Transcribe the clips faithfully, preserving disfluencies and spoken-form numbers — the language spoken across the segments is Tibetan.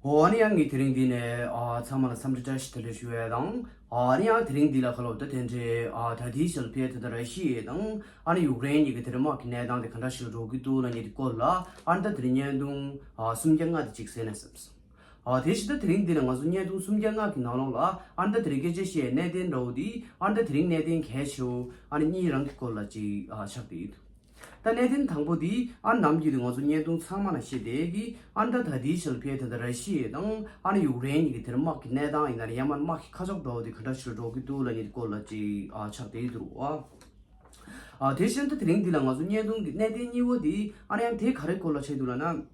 འོ་ཨ་ནི་ཡང་ངས་དེ་རིང་འདི་ནས་ཨ་ཚང་མ་ལ་འཚམས་འདྲི་བཀྲ་ཤིས་བདེ་ལེགས་ཞུ་ཡས་དང་། ཨ་ནི་ཡང་དེ་རིང་འདི་ལ་ཁ་ལོ་ད་དེ་འདྲའི་ཨ་ད་ལྟའི་ཆར་ཕེ་ད་ལྟ་ར་ཤི་ཡ་དང་ཨ་ནི་ཡུཀ་རེན་གཉིས་ཀྱི་དེ་རིང་དམག་གི་གནས་སྟངས་དེ་ག་འདྲ་ཞིག་ལ་འགྲོ་གི་འདུག་ལབ་མཁན་དེ་སྐོར་ལ་ཨ་ནི་ད་དེ་རིང་བརྙན་ཐུང་ཨ་སུམ་བརྒྱ་ལྔ་དེ་གཅིག་གསན་ན་བསམས། ཨ་དེ་བཞིན་ད་དེ་རིང་འདི་ནས་ང་ཚོ་བརྙན་ཐུང་སུམ་བརྒྱ་ལྔ་གི་ནང་ལོགས་ལ་ཨ་ནི་ད་དེ་རིང་སྐད་ཆ་བཤད་གནད་དོན་འདྲ་བོ་དེ་ཨ་ནི་ད་དེ་རིང་གནད་དོན་གལ་ཆེ་བོ་ཨ་ནི་གཉིས་རང་གི་སྐོར་ལ་ཅིག་ཨ་ཆགས་བསྡད་ཡོད། ད་གནད་དོན་དང་པོ་དེ་ཨ་ནི་ནམ་རྒྱུན་དུ་ང་ཚོ་བརྙན་ཐུང་ཚང་མ་ནང་བཤད་བསྡད་ཀྱི་ཨ་ནི་ད་ད་ལྟའི་ཆར་ཕེ་ད་ལྟ་ར་ཤི་ཡ་དང་ཨ་ནི་ཡུཀ་རེན་གཉིས་ཀྱི་དེར་དམག་གི་གནས་སྟངས་ཡིན་ན་རེད། ཡང་མིན་དམག་གི་ཁ་ཕྱོགས་འདྲ་བོ་དེ་ག་འདྲ་ཞིག་འགྲོ་གི་འདུག་ལབ་མཁན་དེ་སྐོར་ལ་ཅིག་ཨ་ཆགས་བསྡད་ཡོད་འདུག་ཨ། ཨ་དེ་བཞིན་ད་དེ་རིང་འདི་ལ་ང་ཚོ་བརྙན་ཐུང་གི་གནད་དོན་གཉིས་པོ་དེ་ཨ་ནི་ཡང་དེ་ག་རེ་སྐོར་ལ་ཆགས་འདུག་ལབ་ན།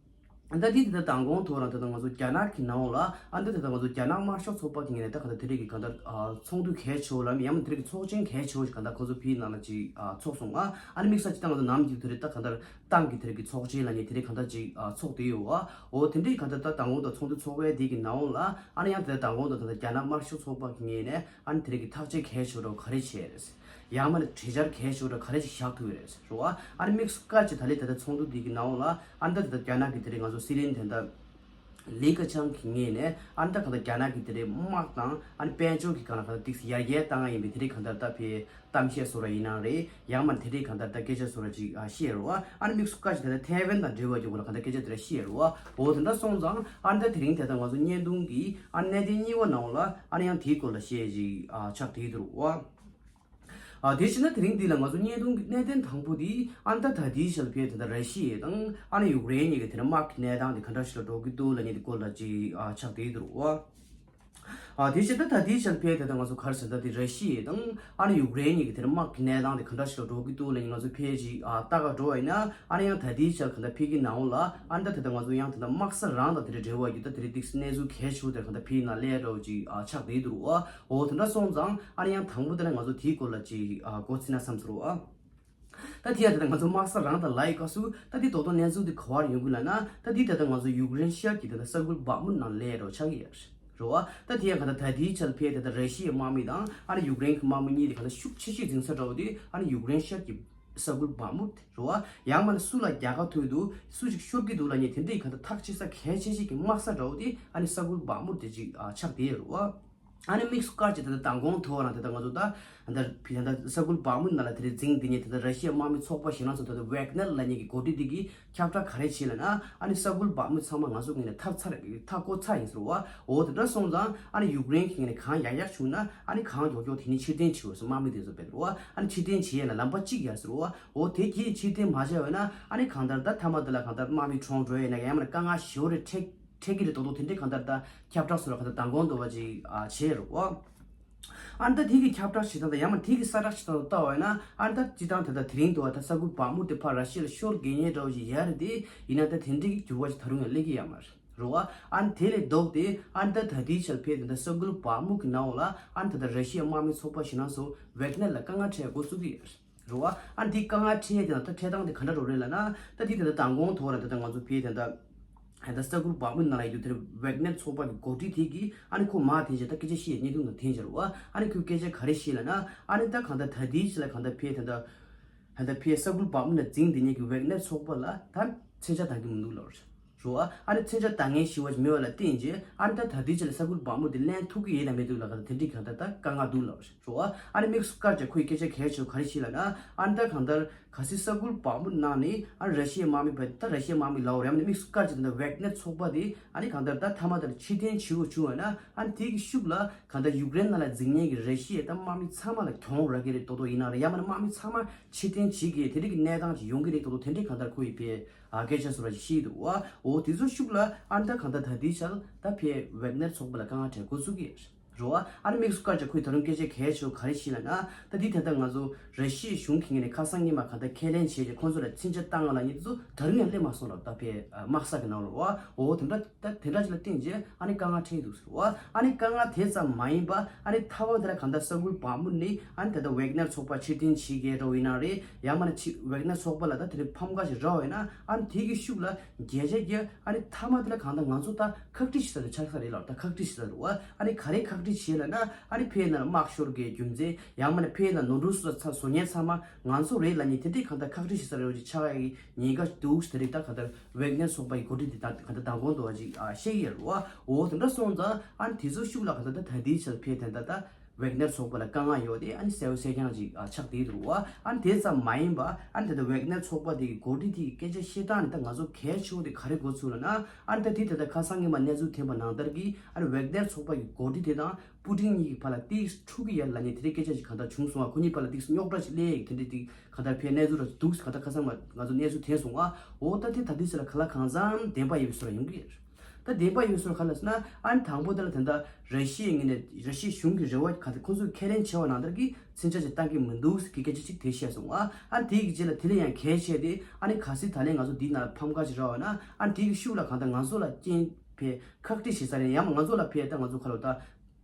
ད་དེ་དེ་ད་མདང་དགོང་ཐོག་རང་ད་ལྟ་ང་ཚོ་རྒྱ་ནག་གི་ནང་ལ་ཨ་ད་དེ་ད་ང་ཚོ་རྒྱ་ནག་དམར་ཤོག་ཚོགས་པ་གི་ངོས་ནས་ད་ག་ད་དེ་རིང་གི་གང་ལྟར་ཨ་ཚོགས་འདུ་གལ་ཆེ་བོ་ལ་ཡང་མིན་དེ་རིང་གི་ཚོགས་ཆེན་གལ་ཆེ་བོ་ཞིག་གང་ལྟར་ཁོང་ཚོ་ཕའི་ནང་ལ་ཅིག་ཨ་ཚོགས་སོང་ཨ། ཨ་ནི་དམིགས་བསལ་ཅིག་ད་ང་ཚོ་ནམ་རྒྱུན་དེ་རིང་ད་གང་ལྟར་ཏང་གི་དེ་རིང་གི་ཚོགས་ཆེན་ལབ་མཁན་དེ་རིང་གང་ལྟར་ཅིག་ཨ་ཚོགས་བསྡད་ཡོད་ཨ། འོ་དེ་འདྲའི་གང་ལྟར་ད་མདང་དགོང་ད་ཚོགས་འདུ་ཚོགས་པའི་དེ་གི་ནང་ལ་ཨ་ནི་ཡང་དེ་ད་མདང་དགོང་ད་ད་ལྟ་རྒྱ་ནག་དམར་ཤོག་ཚོགས་པ་གི་ངོས་ནས་ཨ་ནི་དེ་རིང་གི་ཐག་གཅོད་གལ་ཆེ་བོ་ག་རེ་བྱས་རེད། ཡང་མིན་གྲོས་འཆར་གལ་ཆེ་བོ་ག་རེ་ཞིག་བཞག་ཐུབ་ཡོད་རེད་ཟེར་བ། ཨ་ནི་དམིགས་སུ་བཀར་ཅིག་ད་ལྟའི་ད་ལྟ་ཚོགས་འདུ་འདི་གི་ནང་ལ་ཨ་ནི་ད་ད་ལྟ་རྒྱ་ནག་གི་དེ་རིང་ང་ཚོ་སྲིད་བློན་དེ་འདྲ་ལི་ཁེ་ཆང་གི་ངོས་ནས་ཨ་ནི་ད་གང་ལྟར་རྒྱ་ནག་གི་དེ་རིང་དམག་དང་ཨ་ནི་དཔལ་འབྱོར་གྱི་སྒང་ལ་གང་ལྟར་ཏོག་ཙམ་ཡར་རྒྱས་བཏང་ཡ་ཡིན་པའི་དེ་རིང་གང་ལྟར་ད་ཕའི་གཏམ་བཤད་བཟོ་འདྲ་ཡིན་ན་རེད། ཡང་མིན་དེ་རིང་གང་ལྟར་ད་སྐད་ཆ་བཟོ་འདྲ་ཅིག་ཨ་བཤད་རེད་བ། ཨ་ནི་དམིགས་སུ་བཀར་ཅིག་ད་ལྟ་ཐའེ་ཝན་དང་འབྲེལ་བ་ཡོད་པ་ལ་གང་ལྟར་སྐད་ཆ་དེ་འདྲ་བཤད་རེད་བ། འོ་དེ་འདྲ་སོང་ཙང་ཨ་ནི་ད་དེ་རིང་ད་ལྟ་ང་ཚོ་བརྙན་ཐུང་གི་ཨ་ནི་གནད་དོན་གཉིས་པ་ནང་ལ་ཨ་ནི་ཡང་དེའི་སྐོར་ལ་བཤད་ཅིག་ཨ་ཆགས་བསྡད་ཡོད་རེད་བ། ཨ་དེ་བཞིན་ན་དེ་རིང་འདི་ལ་ང་ཚོ་བརྙན་ཐུང་གི་གནད་དོན་དང་པོ་དེ་ཨ་ནི་ད་ད་ལྟའི་ཆར་ཕེ་ད་ལྟ་ར་ཤི་ཡ་དང་ཨ་ནི་ཡུཀ་རེན་གཉིས་ཀྱི་དེ་ནས་དམག་གི་གནས་སྟངས་དེ་ག་འདྲ་ཞིག་ལ་འགྲོ་གི་འདུག་ལབ་མཁན་དེ་སྐོར་ལ་ཅིག་ཨ་ཆགས་བསྡད་ཡོད་རེད་བ། ཨ་དེ་བཞིན་ད་ད་ལྟའི་ཆར་ཕེ་ད་ལྟ་ང་ཚོ་ག་རེ་ཟེར་ད་དེ་ར་ཤི་ཡ་དང་ཨ་ནི་ཡུཀ་རེན་གཉིས་ཀྱི་དེ་ནས་དམག་གི་གནས་སྟངས་དེ་ག་འདྲ་ཞིག་ལ་འགྲོ་གི་འདུག་ལབ་མཁན་ང་ཚོ་ཕེ་ཅིག་ཨ་ལྟ་ག་འགྲོ་བ་ཡིན་ན་ཨ་ནི་ཡང་ད་ལྟའི་ཆར་ག་འདྲ་ཕེ་གི་ནང་ལ་ཨ་ནི་ད་ད་ལྟ་ང་ཚོ་ཡང་ད་ལྟ་དམག་ས་རང་དང་དེ་འདྲ་འབྲེལ་བ་ཡོད་ད་དེ་རིང་ཏོག་ཙམ་གནས་ཚུལ་གལ་ཆེ་བོ་དེ་ག་འདྲ་ཕེ་ནང་སླེབས་འདྲ་བོ་ཅིག་ཨ་ཆགས་བསྡད་ཡོད་རེད་བ། འོ་དེ་འདྲ་སོང་ཙང་ཨ་ནི་ཡང་དང་པོ་དེ་ལ་ང་ཚོ་དེའི་སྐོར་ལ་ཅིག་ཨ་འགོ་ཚུགས་ན་བསམ་ཟེར་བ། ད་དེ་ཡང་དེ་ལྟར་ང་ཚོ་དམག་ས་རང་དང་ལབ་ཡི་སྐབས་སུ་ད་དེ་རྡོག་རྡོག་གནས་ཚུལ་དེ་ག་བར་ཡོང་གི་ལབ་ན་ད་དེ་ད་ལྟ་ང་ཚོ་ཡུཀ་རེན་ཤར་གྱི་ད་ལྟ་ས་ཁུལ་བག་མུད་ནང་སླེབས་རོགས་ཆགས་ཀྱི་ཡོད་རེད་བ། ད་དེ་ཡང་ག་ད་ད་དེའི་ཆར་ཕེ་ད་ལྟ་ར་ཤི་ཡའི་དམག་མི་དང་ཨ་ནི་ཡུཀ་རེན་གྱི་དམག་མི་གཉིས་དེ་ག་ད་ཤུགས་ཆེ་ཤོས་འཛིང་ས་འདྲ་བོ་དེ་ཨ་ནི་ཡུཀ་རེན་ཤར་གྱི་ས་ཁུལ་བག་མུད་རེད་བ། ཡང་མིན་ན་སུ་ལ་རྒྱལ་ཁ་ཐོབ་འདུག་སུ་ཞིག་ཤོར་གྱི་འདུག་ལབ་མཁན་དེ་འདྲའི་ག་ད་ཐག་ཆོད་ས་གལ་ཆེ་ཤོས་ཀྱི་དམག་ས་འདྲ་བོ་དེ་ཨ་ནི་ས་ཁུལ་བག་མུད་དེ་ཅིག་ཨ་ཆགས་བསྡད་ཡོད་རེད་བ། ཨ་ནི་དམིགས་སུ་བཀར་ཅིག་ད་ལྟ་མདང་དགོང་ཐོག་རང་ད་ལྟ་ང་ཚོ་ད་ད་ཕི་ད་ལྟ་ས་ཁུལ་བག་མུད་ནང་ལ་དེ་རིང་འཛིང་དེ་ཉིད་ད་ལྟ་ར་ཤི་ཡའི་དམག་མི་ཚོགས་པ་ཞིག་ལ་སོང་ད་ལྟ་ཝེག་ནར་ལབ་མཁན་གྱི་འགོ་ཁྲིད་དེ་གིས་ཁྱབ་བསྒྲགས་ག་རེ་བྱས་ལབ་ན་ཨ་ནི་ས་ཁུལ་བག་མུད་ཚང་མ་ང་ཚོ་ངོས་ནས་ཐར་ཚར་མཐའ་བསྐོར་ཚར་ཡིན་ཟེར་བ། འོ་དེ་འདྲ་སོང་ཙང་ཨ་ནི་ཡུཀ་རེན་གྱི་ངོས་ནས་གང་ཡག་ཡག་བྱུང་ན་ཨ་ནི་གང་མགྱོགས་མགྱོགས་དེ་ནས་ཕྱིར་འཐེན་བྱེད་འོས་སུ་དམག་མི་དེ་ཚོ་བེད་རོ། ཨ་ནི་ཕྱིར་འཐེན་བྱེད་ཡས་ལ་ལམ་པ་གཅིག་ཡར་ཟེར་རོ། འོ་དེ་གྱིས་ཕྱིར་འཐེན་མ་བྱས་པ་ན་ཨ་ནི་གང་ལྟར་ད་མཐའ་མ་དེ་ལ་གང་ལྟར་དམག་མི་གྲོངས་འགྲོ་ཡས་ན་ཡང་མིན་ན་དཀའ་ངལ་ཞེ་པོ་རེ་འཕྲད་འཕྲད་ཀྱི་རེད། རྡོག་རྡོག་དེ་འདྲའི་གང་ལྟར་ད་ཁྱབ་བསྒྲགས་སུ་ལ་གང་ལྟར་མདང་དགོང་འདྲ་བོ་ཅིག་ཨ་བྱས་རོ། ཨ་ནི་ད་དེ་གི་ཁྱབ་བསྒྲགས་བྱེད་སྟངས་དང་ཡང་མིན་དེ་གི་གསལ་བསྒྲགས་བྱེད་སྟངས་ལ་ལྟ་བ་ཡིན་ན་ཨ་ནི་ད་སྤྱིར་བཏང་དེ་ད་དེ་རིང་འདྲ་བོ་ད་ས་ཁུལ་བག་མུ་དེ་ཕར་ར་ཤི་ཡ་ལ་ཤོར་དགོས་ངེས་འདྲ་བོ་ཞིག་ཡོད་རེད་དེ། ཡིན་ན་ད་དེ་འདྲའི་གི་འགྱུར་བ་ཞིག་ད་རུང་ཡང་སླེབས་ཀྱི་ཡོད་མ་རེད། རེད་བ། ཨ་ནི་དེ་ལས་ལྡོག་སྟེ་ཨ་ནི་ད་ད་ལྟའི་ཆར་ཕེ་དེ་འདྲ་ས་ཁུལ་བག་མུ་གི་ནང་ལ་ཨ་ནི་ད་ལྟ་ར་ཤི་ཡའི་དམག་མི་ཚོགས་པ་ཞིག་ལ་སོང་ཝེག་ནར་ལ་དཀའ་ངལ་འཕྲད་འགོ་བཙུགས་ཀྱི་ཡོད་རེད་བ། ཨ་ནི་དེ་དཀའ་ངལ་འཕྲད་དེ་ན་ད་འཕྲད་སྟངས་དེ་ག་འདྲ་རོ་རེད་ལབ་ན་ད་དེ་ད་ལྟ་མདང་དགོང་ཐོག་ར་ད་ལྟ་ང་ཚོ་ཕེ་དེ་འདྲ་ད་ལྟ་ས་ཁུལ་བག་མུ་ནང་ལ་ཡོད་དུས་དེར་ཝེག་ནར་ཚོགས་པ་གི་འགོ་ཁྲིད་དེ་གིས་ཨ་ནི་ཁོ་མར་འཐེན་བྱས་ད་སྐད་ཆ་བཤད་བརྙན་ཐུང་ནང་འཐེན་བྱས་རེད་བ། ཨ་ནི་ཁོས་སྐད་ཆ་ག་རེ་བཤད་ལབ་ན་ཨ་ནི་ད་གང་ལྟར་ད་ལྟའི་ཆར་ལ་གང་ལྟར་ཕེ་དེ་འདྲ་ད་ལྟ་ཕེ་ས་ཁུལ་བག་མུ་ནང་འཛིང་དེ་ཉིད་ཀྱི་ཝེག་ནར་ཚོགས་པ་ལ་ད་མཚོན་ཆ་འདང་གི་མི་འདུག་ལབ་རེད། རོ། ཨ་ནི་མཚོན་ཆ་འདང་མཁན་ཞེ་པོ་ཅིག་མེད་པ་ལ་བརྟེན་རྗེས་ཨ་ནི་ད་ད་ལྟའི་ཆར་ལ་ས་ཁུལ་བག་མུ་དེ་ལེན་ཐུབ་ཀྱི་ཡོད་དང་མི་འདུག་ལབ་ག་ལ་དེ་འདྲའི་གང་ལྟར་ད་དཀའ་ངལ་འདུག་ལབ་རེད། རོ། ཨ་ནི་དམིགས་སུ་བཀར་བྱས་ཁོས་སྐད་ཆ་གལ་ཆེ་བོ་ག་རེ་བཤད་ལབ་ན་ཨ་ནི་ད་གང་ལྟར་གལ་སྲིད་ས་ཁུལ་བག་མུ་ནང་ནས་ཨ་ནི་ར་ཤི་ཡའི་དམག་མི་བས་ད་ར་ཤི་ཡའི་དམག་མི་ལབ་རེད། ཨ་ནི་དམིགས་སུ་བཀར་བྱས་ད་ལྟ་ཝེག་ནར་ཚོགས་པ་དེ་ཨ་ནི་གང་ལྟར་ད་མཐའ་མ་དེར་ཕྱིར་འཐེན་བྱེད་དགོས་བྱུང་བ་ན་ཨ་ནི་དེ་གི་ཤུགས་ལ་གང་ལྟར་ཡུཀ་རེན་ནང་ལ་འཛིང་མཁན་གྱི་ར་ཤི་ཡའི་ད་དམག་མི་ཚང་མ་ལ་གྱོང་རག་གི་རེད་མདོག་མདོག་ཡིན་ན་རེད། ཡང་མིན་ན་དམག་མི་ཚང་མ་ཕྱིར་འཐེན་བྱེད་ཀྱི་དེ་འདྲའི་གི་གནས་སྟངས་ཅིག་ཡོང་གི་རེད་མདོག་མདོག་དེ་འདྲའི་གང་ལྟར་ཁོ་ཡི་ཕེ་ཨ་སྐད་ཆ་བཟོ་འདྲ་ཞིག་བཤད་འདུག་བ། འོ་དེ་ཚོ་ཤུགས་ལ་ཨ་ནི་ད་གང་ལྟར་ད་ལྟའི་ཆར་ད་ཕེ་ཝེག་ནར་ཚོགས་པ་ལ་དཀའ་ངལ་འཕྲད་འགོ་ཚུགས་ཀྱི་རེད། རོ། ཨ་ནི་དམིགས་སུ་བཀར་བྱས་ཁོས་ད་རུང་སྐད་ཆ་གལ་ཆེ་བོ་ག་རེ་བཤད་ལབ་ན་ད་འདི་ད་ལྟ་ང་ཚོ་ར་ཤི་ཡའི་གཞུང་གི་ངོས་ནས་ཁ་སང་ཉི་མ་གང་ལྟར་ཁས་ལེན་བྱས་རྗེས་ཁོང་ཚོ་ལ་མཚོན་ཆ་བཏང་ང་ལབ་མཁན་དེ་ཚོ་ད་རུང་ཡང་སླེབས་མ་སོང་ལབ། ད་ཕེ་ཨ་དམག་ས་གི་ནང་ལ་རོ། འོ་དེ་འདྲ་ད་དེ་འདྲ་ཅིག་ལ་བརྟེན་རྗེས་ཨ་ནི་དཀའ་ངལ་འཕྲད་འདུག་ཟེར་བ། ཨ་ནི་དཀའ་ངལ་དེ་ཙམ་མ་ཡིན་པ་ཨ་ནི་མཐའ་མ་དེ་ལ་གང་ལྟར་ས་ཁུལ་བག་མུ་ནས་ཨ་ནི་ད་ལྟ་ཝེག་ནར་ཚོགས་པ་ཕྱིར་འཐེན་བྱེད་མཁན་འདྲ་བོ་ཡིན་ན་རེད། ཡང་མིན་ན་ཕྱི་ཝེག་ནར་ཚོགས་པ་ལ་ད་དེ་འདྲའི་ཕམ་ཁ་ཞིག་རག་པ་ཡིན་ན་ཨ་ནི་དེ་གི་ཤུགས་ལ་རྒྱལ་ཇ་རྒྱལ་ཨ་ནི་མཐའ་མ་དེ་ལ་གང་ལྟར་ང་ཚོ་ད་ཁག་དཀྲི་ཞིག་ས་རེད་ཆགས་ས་རེད་ལབ། ད་ཁག་དཀྲི་ཞིག་ས་རེད་བ། ཨ་ནི་ག་རེ་ཁག་ བྱས་ལ་ན་ཨ་ནི་ཕའི་ནང་དམག་ཤོར་གྱི་རྒྱུ་མཚན་ཡང་མིན་ན་ཕའི་ནང་ནོར་འཁྲུལ་སོགས་ཚ་བཟོ་མཁན་ཚང་མ་ང་ཚོ་རེད་ལབ་མཁན་དེ་འདྲའི་གང་ལྟར་ཁག་དཀྲི་བྱེད་ས་རེད་བ་ཅིག་ཆགས་ཡག་གི་ཉེན་ཁ་འདུག་དེ་རིགས་ད་གང་ལྟར་ཝེག་ནེར་ཚོགས་པ་ཡི་འགོ་ཁྲིད་དེ་ད་གང་ལྟར་མདང་དགོང་དུ་བ་ཅིག་ཨ་བཤད་ཀྱི་ཡོད་རེད་བ། འོ་དེ་འདྲ་སོང་ཙང་ཨ་ནི་དེ་ཚོ་ཤུགས་ལ་གང་ལྟར་ད་ད་ལྟའི་ཆར་ཕའི་དེ་འདྲ་ད་ཝེག་ནེར་ཚོགས་པ་ལ་དཀའ་ངལ་ཡོད་དེ་ཨ་ནི་གསལ་བོ་གསལ་རྐྱང་ཅིག་ཨ་ཆགས་བསྡད་འདུག་བ། ཨ་ནི་དེ་ཙམ་མ་ཡིན་པ་ཨ་ནི་ད་ལྟ་ཝེག་ནེར་ཚོགས་པ་དེ་གི་འགོ་ཁྲིད་དེ་གི་སྐད་ཆ་བཤད་སྟངས་ནི་ད་ང་ཚོ་གལ་ཆེ་བོ་དེ་ག་རེ་གོ་ཚུལ་ལ་ན། ཨ་ནི་ད་དེ་ད་ལྟ་ཁ་སང་ཉི་མ་གནས་ཚུལ་ཐོན་པ་ནང་ལྟར་གྱི་ཨ་ནི་ཝེག་ནེར་ཚོགས་པ་གི་འགོ་ཁྲིད་དེ་དང་པུ་ཏིན་གཉིས་ཀྱི་བར་ལ་ཏིག་འཁྲུག་གི་ཡོད་ལབ་ནས་དེ་འདྲའི་སྐད་ཆ་ཞིག་གང་ལྟར་བྱུང་སོང་བ། ཁོ་གཉིས་བར་ལ་ཏིག་རྙོག་དྲ་ཞིག་སླེབས་ཡོད་དེ་འདྲའི་ཏིག་གང་ལྟར་ཕའི་གནས་ཚུལ་ར་འདུག་གང་ལྟར་ཁ་སང་མ་ང་ཚོ་གནས་ཚུལ་ཐོན་སོང་བ། འོ་ད་དེ་ད་དེ་ཚོ་ལ་ག་ལ་གང་འཚམ་བདེན་པ་ཡོད་པའི་བཟོ་འདྲ་ཡོང་གི་ཡོད་རེད། ད་བདེན་པ་ཡོད་བཟོ་འདྲ་ག་ལ་ཟེར་ན་ཨ་ནི་དང་པོ་དེ་ལ་ད་ལྟ་ར་ཤི་ཡའི་ངོས་ནས་ར་ཤི་ཡའི་གཞུང་གི་རེ་བ་ག་ཚོད་ཁོང་ཚོས་ཁས་ལེན་བྱས་པ་ནང་ལྟར་གྱི་མཚོན་ཆ་ཞིག་བཏང་གི་མི་འདུག་ཟེར་གྱི་སྐད་ཆ་ཅིག་དེ་བཤད་སོང་ཨ། ཨ་ནི་དེ་གི་རྗེས་ལ་དེ་ལས་ཡང་གལ་ཆེ་དེ་ཨ་ནི་གལ་སྲིད་ད་ལན་ང་ཚོ་འདི་ནང་ཕམ་ཁ་ཅིག་རག་པ་ན་ཨ་ནི་དེ་གི་ཤུགས་ལ་གང་ལྟར་ང་ཚོ་ལ་རྐྱེན་ཕའི་ཁག་དཀྲི་བྱེད་ས་རེད། ཡང་ང་ཚོ་ལ་ཕའི་ད་ང་ཚོ་ག་ལ་ད་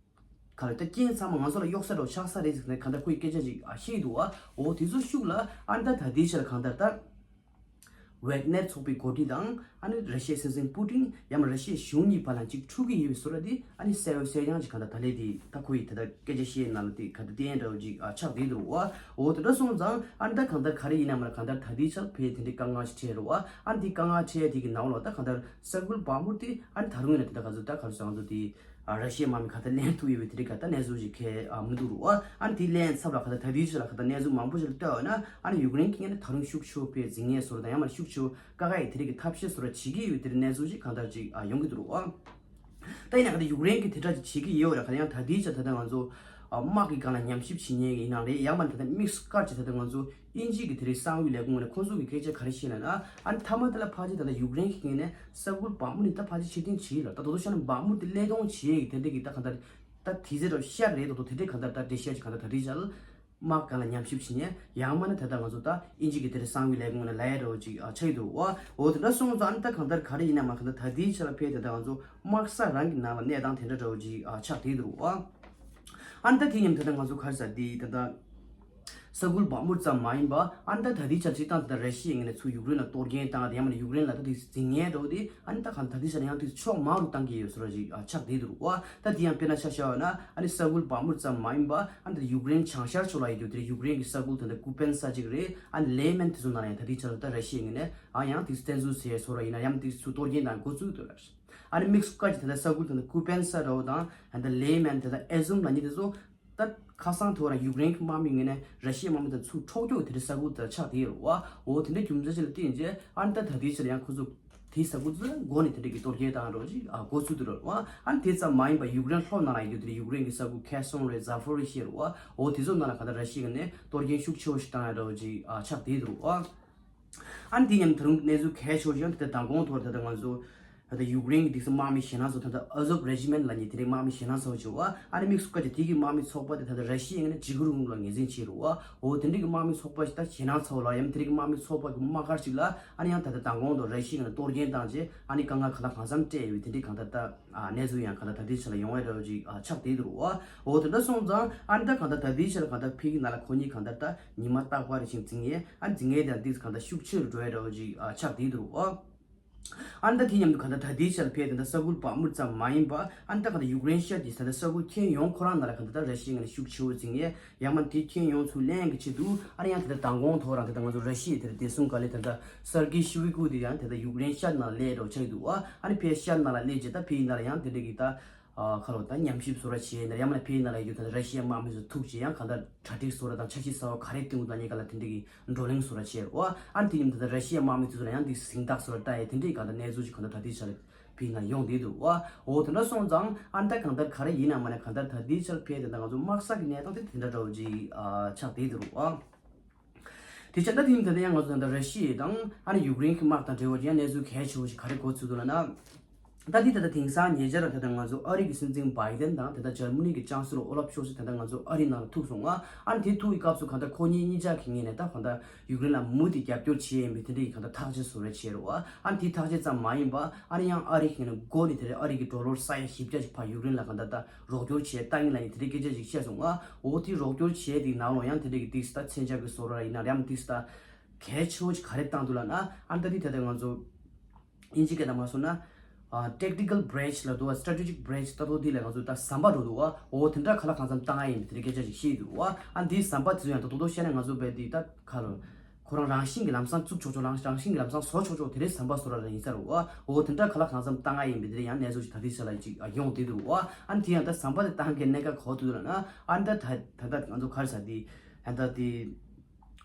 ག་ལ་ད་རྐྱེན་ཚང་མ་ང་ཚོ་ལ་གཡོག་ས་རོ་ཆགས་ས་རེད་ཟེར་ནས་གང་ལྟར་ཁོ་ཡི་སྐད་ཆ་ཅིག་ཨ་བཤད་འདུག་ཨ། འོ་དེ་ཚོ་ཤུགས་ལ་ཨ་ནི་ད་ད་དེ་ཆ་ལ་གང་ལྟར་ད། ཝེག་ནེར་ཚོགས་པའི་འགོ་ཁྲིད་དང་ཨ་ནི་ར་ཤི་ཡའི་སྲིད་འཛིན་པུ་ཏིན་ཡང་ར་ཤི་ཡའི་གཞུང་གཉིས་བར་ལ་ཅིག་འཁྲུག་གི་ཡོད་པའི་བཟོ་འདྲ་དེ་ཨ་ནི་གསལ་བོ་གསལ་རྐྱང་ཅིག་གང་ལྟར་ད་ལས་དེ་ད་ཁོ་ཡི་ད་ལྟ་སྐད་ཆ་བཤད་ནང་ལ་དེ་ག་ད་བསྟན་འདྲ་བོ་ཅིག་ཨ་ཆགས་བསྡད་འདུག་བ། འོ་དེ་འདྲ་སོང་ཙང་ཨ་ནི་ད་གང་ལྟར་ག་རེ་ཡིན་ན་མ་རེད་གང་ལྟར་ད་ལྟའི་ཆར་ཕའི་དེ་འདྲའི་དཀའ་ངལ་ཞིག་འཕྲད་རེད་བ། ཨ་ནི་དེ་དཀའ་ངལ་འཕྲད་དེ་གི་ནང་ལོགས་ད་གང་ལྟར་ས་ཁུལ་བག་མུར་དེ་ཨ་ནི་ད་རུང་ཡིན་ན་དེ་ད་ག་ཚོད་ད་ག་རེ་ཟེར་ང་ཚོ་དེ་ཨ་ར་ཤི་ཡའི་དམག་མི་ག་ད་ལེན་ཐུབ་ཡོད་པའི་དེ་རིགས་ག་ད་གནས་ཚུལ་ཞིག་གལ་ཨ་མི་འདུག་རུ་ཨ། ཨ་ནི་དེ་ལེན་ཚབ་ལ་ག་ད་ད་དེའི་ཕྱི་ལ་ག་ད་གནས་ཚུལ་མང་པོ་ཞིག་ལ་ལྟོས་ཡོད་ན་ཨ་ནི་ཡུཀ་རེན་གྱི་ངོས་ནས་ད་རུང་ཤུགས་ཆེ་བོ་དཔེ་འཛིང་ངེས་བཟོ་འདྲ་དང་ཡང་མ་ཤུགས་ཆེ་བོ་དཀའ་ཁག་ཡི་དེ་རིགས་ཀྱི་ཐབས་ཤེས་བཟོ་འདྲ་བྱེད་ཀྱི་ཡོད་པའི་དེ་རིགས་གནས་ཚུལ་ཞིག་གང་ལྟར་ཅིག་ཨ་ཡོང་གི་འདུག་རུ་ཨ། ད་ཡིན་ན་ག་ད་ཡུཀ་རེན་གྱི་དེ་འདྲ་ཅིག་བྱེད་ཀྱི་ཡོད་ར་ག་ད་ཡང་ད་དེའི་ཕྱི་ད་ད་ང་ཚོ་དམག་གི་སྒང་ལ་ཉམས་ཞིབ་བྱེད་མཁན་གྱི་ཡིན་ནའང་རེད། ཡང་མ་ད་ད་དམིགས་སུ་བཀར་ཅིག་ད་ད་ང་ཚོ་དབྱིན་ཇི་གི་དེ་རིང་གསང་བའི་ལས་ཁུངས་ནས་ཁོང་ཚོ་གི་སྐད་ཆ་ག་རེ་བཤད་ན་ན་ཨ་ནི་མཐའ་མ་དེ་ལ་ཕལ་ཆེར་ད་ལྟ་ཡུཀ་རེན་གྱི་ངོས་ནས་ས་ཁུལ་བག་མུ་ནི་ད་ཕལ་ཆེར་ཕྱིར་འཐེན་བྱེད་ལ་ད་དོ་དོ་ཤ་ན་བག་མུ་དེ་བློས་གཏོང་བྱེད་ཡི་དེ་འདྲ་གི་ད་ག་ད་ད་དེ་ཚེ་རོ་ཤ་རེད་དོ་དོ་དེ་འདྲའི་གང་ལྟར་ད་འགྲེལ་བཤད་ཅིག་གང་ལྟར་ད་རེས་ཅལ་དམག་སྒང་ལ་ཉམས་ཞིབ་བྱེད་ཉན་ཡང་མ་ནི་ད་ལྟ་ང་ཚོ་ད་དབྱིན་ཇི་གི་དེ་རིང་གསང་བའི་ལས་ཁུངས་ནས་ལ་ཡ་རོ་ཅིག་ཆགས་ཡི་འདུག་བ། འོ་དེ་འདྲ་སོང་ཙང་ཨ་ནི་ད་གང་ལྟར་ག་རེ་ཡིན་ན་མ་གང་ལྟར་ད་དེའི་ཆ་ལ་ཕེབས་དེ་ད་ང་ཚོ་དམག་ས་རང་གི་ནང་ལ་གནས་སྟངས་དེ་འདྲ་འདྲ་བོ་ཅིག་ཆགས་བསྡད་འདུག་བ། ཨ་ནི་ད་དེ་མཉམ་ད་ལྟ་ང་ཚོ་ག་རེ་ཟེར་དེ་ད་ལྟ། ས་ཁུལ་བག་མུར་ཙམ་མ་ཡིན་པ་ཨ་ནི་ད་ད་ལྟའི་ཆར་སྤྱིར་བཏང་ད་ལྟ་ར་ཤི་ཡའི་ངོས་ནས་ཚུར་ཡུཀ་རེན་ལ་གཏོར་སྐྱོན་བཏང་དེ་ཡང་མིན་ན་ཡུཀ་རེན་ལ་ད་དེ་འཛིང་ངན་འགྲོ་དེ་ཨ་ནི་ད་གང་ད་ལྟའི་ཆར་ཡང་དེ་ཕྱོགས་མང་རུ་བཏང་གི་ཡོད་བཟོ་འདྲ་ཞིག་ཨ་ཆགས་བསྡད་འདུག་བ། ད་དེ་ཡང་དཔེར་ན་ཆ་བཞག་པ་ན་ཨ་ནི་ས་ཁུལ་བག་མུར་ཙམ་མ་ཡིན་པ་ཨ་ནི་ད་ཡུཀ་རེན་བྱང་ཤར་ཕྱོགས་ལ་ཡོད་རྒྱུ་དེ་ཡུཀ་རེན་གྱི་ས་ཁུལ་དེ་འདྲ་ཀུ་པན་ས་གཅིག་རེད། ཨ་ནི་ལེ་མན་དེ་ཚོ་ནང་ཡང་ད་ལྟའི་ཆར་ད་ལྟ་ར་ཤི་ཡའི་ངོས་ནས་ཨ་ཡང་དེ་བཙན་འཛུལ་བྱས་བཟོ་འདྲ་ཡིན་ན་ཡང་དེ་ཚུར་གཏོར་སྐྱོན་དང་འགོ་བཙུགས་འདུག་ལ། ཨ་ནི་དམིགས་སུ་བཀར་གྱི་ད་ལྟ་ས་ཁུལ་དེ་འདྲ་ཀུ་པན་ས་འདྲ་བོ་དང་ད་ལྟ་ལེ་མན་དེ་དང་ཨེ་ཟུམ་ལ་ཉིད་དེ་ཚོ། ད་ཁ་སང་དེ་བར་ཡུཀ་རེན་གྱི་དམག་མི་ངོས་ནས་ར་ཤི་ཡའི་དམག་མི་དང་ཚུར་འཕྲོག་རྒྱུ་དེ་འདྲའི་ས་ཁུལ་དེར་ཆགས་བསྡད་ཡོད་རེད་བ། འོ་དེ་འདྲའི་རྒྱུ་མཚན་ཅིག་ལ་བརྟེན་རྗེས་ཨ་ནི་ད་ད་ལྟའི་ཆར་ཡང་ཁོ་ཚོ་དེའི་ས་ཁུལ་དེ་ལ་འགོ་ནས་དེ་འདྲའི་གི་གཏོར་སྐྱོན་བཏང་རོགས་ཅིག་ཨ་འགོ་ཚུགས་དུ་རེད་བ། ཨ་ནི་དེ་ཙམ་མ་ཡིན་པར་ཡུཀ་རེན་ལྷོ་ནང་ལ་ཡོད་དེ་འདྲའི་ཡུཀ་རེན་གྱི་ས་ཁུལ་ཁེ་སོང་རེད་ཛ་ཕོ་རི་ཤི་ཡ་རེད་བ། འོ་དེ་ཚོ་ནང་ལ་ག་ད་ར་ཤི་ཡ་ནས་གཏོར་སྐྱོན་ཤུགས་ཆེ་བོ་ཞིག་བཏང་ཡ་འདྲ་བོ་ཅིག་ཨ་ཆགས་བསྡད་འདུག་བ། ཨ་ནི་དེ་མཉམ་ད་རུང་གནས་ཚུལ་གལ་ཆེ་བོ་ཞིག་ཡང་དེ་ལྟར་མདང་དགོང་ཐོག་ད་ལྟ་ང་ཚོ་ད་ལྟ་ཡུཀ་རེན་གྱི་དེ་ཚོ་དམག་མི་ཞེད་སྣང་ཚོགས་ད་ལྟ་ཨ་ཟོབ་རེ་ཇི་མེན་ལབ་མཁན་དེ་འདྲའི་དམག་མི་ཞེད་སྣང་ཚོགས་བྱུང་བ། ཨ་ནི་དམིགས་སུ་བཀར་གྱི་དེ་གི་དམག་མི་ཚོགས་པ་དེ་ད་ལྟ་ར་ཤི་ཡའི་ངོས་ནས་ཇི་གུ་རུང་ལ་ངོས་འཛིན་བྱས་རུང་བ། འོ་དེ་འདྲའི་གི་དམག་མི་ཚོགས་པ་ཞིག་ད་ཞེད་སྣང་ཚོགས་ལ་ཡང་དེ་འདྲའི་གི་དམག་མི་ཚོགས་པ་གི་དམག་སྒར་ཞིག་ལ་ཨ་ནི་ཡང་ད་ལྟ་མདང་དགོང་དུ་ར་ཤི་ཡའི་ངོས་ནས་གཏོར་སྐྱོན་བཏང་རྗེས་ཨ་ནི་དཀའ་ངལ་ག་ལ་གང་འཚམ་སྤྲད་ཡོད་པའི་དེ་འདྲའི་གང་ལྟར་ད་གནས་ཚུལ་ཡང་གང་ལྟར་ད་ལྟའི་ཆ་ལ་ཡོང་བའི་འདྲ་བོ་ཅིག་ཆགས་བསྡད་འདུག་བ། འོ་དེ་འདྲ་སོང་ཙང་ཨ་ནི་ད་གང་ལྟར་ད་ལྟའི་ཆ་ལ་གང་ལྟར་ཕ་གི་ནང་ལ་ཁོ་གཉིས་གང་ལྟར་ད་ཉི་མ་རྟག་པར་རེ་བཞིན་འཛིང་ཡས་ཨ་འཛིང་ཡས་དང་དེ་གང་ལྟར་ཤུགས་ཆེ་རུ་འགྲོ་བའི་འདྲ་བོ་ཅིག་ཆགས་བསྡད་འདུག་བ། ཨ་ནི་ད་དེ་མཉམ་དུ་གང་ལྟར་ད་ལྟའི་ཆར་ཕེབས་དེ་འདྲ་ས་ཁུལ་བག་མུར་ཙམ་མ་ཡིན་པ་ཨ་ནི་ད་གང་ལྟར་ཡུཀ་རེན་ཤར་གྱི་ས་ད་ས་ཁུལ་ཁྱོན་ཡོངས་ཁོ་རང་ནང་ལ་གང་ལྟར་ད་ར་ཤི་ཡའི་ངོས་ནས་ཤུགས་ཆེ་བོ་འཛིང་ཡས་ཡང་མ་དེ་ཁྱོན་ཡོངས་ཚུར་ལེན་གྱི་ཆེད་དུ་ཨ་ནི་ཡང་དེ་ལྟར་མདང་དགོང་ཐོག་རང་དེ་ལྟར་ང་ཚོ་ར་ཤི་ཡའི་དེར་བདེ་སྲུང་བཀའ་བློན་དེ་ལྟར་སར་གི་ཤུ་ཝི་ཀུ་དེ་ཡང་དེ་ལྟར་ཡུཀ་རེན་ཤར་ནང་སླེབས་འགྲོ་ཆགས་ཀྱི་འདུག་བ། ཨ་ནི་ཕའི་ཤར་ནང་ལ་སླེབས་རྗེས་ད་ཕའི་ནང་ལ་ཡང་དེ་འདྲ་གི་ད་ཁ་ལོ་ད་ཉམས་ཞིབ་བཟོ་འདྲ་བྱས་ནས་ཡང་མ་ཕའི་ནང་ལ་ཡོད་ད་ར་ཤི་ཡའི་དམག་མི་ཚོ་ཐུག་རྗེས་ཡང་གང་ལྟར་གྲ་སྒྲིག་བཟོ་འདྲ་དང་འཆར་གཞི་གསར་བ་ག་རེ་བཏིང་འདུག་ལ་ཉེ་ག་ལ་དེ་འདྲ་གི་བགྲོ་གླེང་བཟོ་འདྲ་བྱས་རེད་བ། ཨ་ནི་དེ་ཉིན་ད་ལྟ་ར་ཤི་ཡའི་དམག་མི་དེ་ཚོ་ལ་ཡང་དེ་གཟེངས་རྟགས་བཟོ་འདྲ་ལྟ་ཡས་དེ་འདྲའི་གང་ལྟར་གནས་ཚུལ་ཅིག་གང་ལྟར་ད་ལྟའི་ཆར་ཕའི་ནང་ཡོང་བསྡད་འདུག་བ། འོ་དེ་འདྲ་སོང་ཙང་ཨ་ནི་ད་གང་ལྟར་ག་རེ་ཡིན་ན་མ་ན་གང་ལྟར་ད་ལྟའི་ཆར་ཕའི་དེ་འདྲ་ང་ཚོ་དམག་ས་གི་གནས་སྟངས་དེ་དེ་འདྲ་འདྲ་བོ་ཅིག་ཨ་ཆགས་བསྡད་འདུག་བ། དེ་ཆ་ད་དེ་ཡིན་ད་ལྟ་ཡང་ང་ཚོ་ད་ལྟ་ར་ཤི་ཡ་དང་ཨ་ནི་ཡུཀ་རེན་གྱི་དམག་དང་འབྲེལ་བ་ཡང་གནས་ཚུལ་གལ་ཆེ་བོ་ཞིག་ག་རེ་གོ་ཚུལ་འདུག་ལབ་ན། ད་དེ་ད་ལྟ་དེང་སང་ཉེ་ཆར་ད་ལྟ་ང་ཚོ་ཨ་རི་གི་སྲིད་འཛིན་བྷའི་ཏན་དང་ད་ལྟ་འཇར་མ་ནི་གི་ཅང་སི་ལོ་ཨོ་ལབ་ཤོལ་ཚ་ད་ལྟ་ང་ཚོ་ཨ་རི་ནང་ལ་ཐུག་སོང་ང་། ཨ་ནི་དེ་ཐུག་གི་སྐབས་སུ་གང་ལྟར་ཁོ་གཉིས་གཉིས་ཆ་གི་ངོས་ནས་ད་གང་ལྟར་ཡུཀ་རེན་ལ་མུ་མཐུད་རྒྱབ་སྐྱོར་བྱེད་ཡིན་པའི་དེ་འདྲ་ཡི་གང་ལྟར་ཐག་གཅོད་བཟོ་འདྲ་བྱས་རེད་བ། ཨ་ནི་དེ་ཐག་གཅོད་ཙམ་མ་ཡིན་པ་ཨ་ནི་ཡང་ཨ་རི་གི་ངོས་ནས་འགོ་ནས་དེ་འདྲ་ཨ་རི་གི་ཌོ་ལར་ས་ཡ་བཞི་བརྒྱ་ཞིག་ཕར་ཡུཀ་རེན་ལ་གང་ལྟར་ད་རོགས་སྐྱོར་བྱས་བཏང་ཡིན་ལབ་ནས་དེ་འདྲའི་སྐད་ཆ་ཞིག་བཤད་སོང་ང་། འོ་དེ་རོགས་སྐྱོར་བྱས་དེའི་ནང་ལོགས་ཡང་དེ་འདྲ་གི་དེ་ད་མཚོན་ཆ་གི་བཟོ་འདྲ་ཡིན་ན་རེད་ཡང་དེ་ད་གལ་ཆེ་བོ་ཞིག་ག་རེ་བཏང་འདུག་ལབ་ན། ཨ་ནི་ད་དེ་ད་ལྟ་ང་ཚོ་དབྱིན་ཇི་སྐད་ནང་མ་སོང་ན། ཨ་tactical breach ལབ་འདུག་བ། strategic breach ལྟ་བུ་དེ་ལ་ང་ཚོ་ད་ཟམ་པ་འགྲོ་འདུག་བ། འོ་དེ་འདྲ་ག་ལ་གང་འཚམ་བཏང་ཡ་ཡིན་པའི་དེ་འདྲའི་སྐད་ཆ་ཞིག་བཤད་འདུག་བ། ཨ་འདིའི་ཟམ་པ་དེ་ཚོ་ཡང་ད་རྡོག་རྡོག་བཤད་ན་ང་ཚོ་བས་དེ་ད་ག་ལ་ཁོ་རང་རང་བཞིན་གྱི་ལམ་སང་བཙུགས་ཆོག་ཆོག་རང་རང་བཞིན་གྱི་ལམ་སང་བཟོ་ཆོག་ཆོག་དེ་འདྲའི་ཟམ་པ་བཟོ་ར་ལ་ཡིན་ས་རེད་བ། འོ་དེ་འདྲ་ག་ལ་གང་འཚམ་བཏང་ཡ་ཡིན་པའི་དེ་འདྲའི་ཡང་གནས་ཚུལ་ཞིག་ད་ལྟའི་ཆ་ལ་ཅིག་ཡོང་བསྡད་འདུག་བ། ཨ་ནི་དེ་ཡང་ད་ཟམ་པ་དེ་བཏང་མཁན་གནད་འགག་ག་པར་འདུག་ལབ་ན། ཨ་ནི་ད་ད་ད་ལྟ་ང་ཚོ་ག་རེ་ཟེར་དེ་ད་ལྟ་དེ།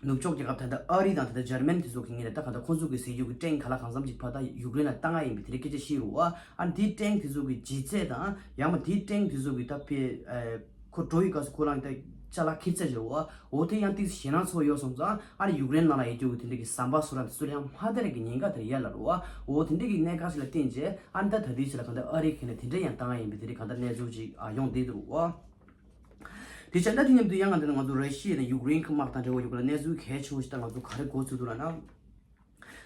ནུབ་ཕྱོགས་རྒྱལ་ཁབ་ད་ལྟ་ཨ་རི་དང་ད་ལྟ་འཇར་མན་དེ་ཚོ་གི་ངོས་ནས་ད་གང་ལྟར་ཁོང་ཚོ་གི་ཟས་རྒྱུ་གི་ཊེང་ག་ལ་གང་འཚམ་ཅིག་ཕར་ད་ཡུཀ་རེན་ལ་བཏང་ཡ་ཡིན་པའི་དེ་འདྲའི་སྐད་ཆ་བཤད་རུ་བ། ཨ་ནི་དེའི་ཊེང་དེ་ཚོ་གི་ལྗིད་ཚད་དང་ཡང་མ་དེའི་ཊེང་དེ་ཚོ་གི་ད་ཕེ་ཨེ་ཁོ་འགྲོ་ཡི་སྐབས་སུ་ཁོ་རང་ད་ཅ་ལག་འཁྱེར་ཚད་བྱེད་རུ་བ། འོ་དེ་ཡང་ཏིག་ཞེད་སྣང་ཚ་པོ་ཡོད་སོང་ཙང་ཨ་ནི་ཡུཀ་རེན་ནང་ལ་ཡོད་རྒྱུ་གི་དེ་འདྲའི་གི་ཟམ་པ་བཟོ་ར་དེ་ཚོ་ལ་ཡང་མ་བསྡད་ར་གི་ཉེན་ཁ་དེ་ཡོད་ལབ་རུ་བ། འོ་དེ་འདྲའི་གི་གནད་འགག་ཞིག་ལ་བརྟེན་བྱས་ཨ་ནི་ད་ད་ལྟའི་ཆ་ལ་གང་ལྟར་ཨ་རིའི་ཁ་ནས་དེ་འདྲ་ཡང་བཏང་ཡ་ཡིན་པའི་དེ་འདྲའི་གང་ལྟར་གནས་ཚུལ་ཅིག་ཨ་ཡོང་བསྡད་འདུག་རུ་བ། དེ་བྱས་ན་དེ་མཉམ་དུ་ཡང་ང་འདི་ན་ང་ཚོ་ར་ཤི་ཡ་དང་ཡུཀ་རེན་གྱི་དམག་དང་འབྲེལ་བ་ཡོད་པ་ལ་གནས་ཚུལ་གལ་ཆེ་བོ་ཞིག་ད་ང་ཚོ་ག་རེ་གོ་ཚུལ་འདུག་ལབ་ན།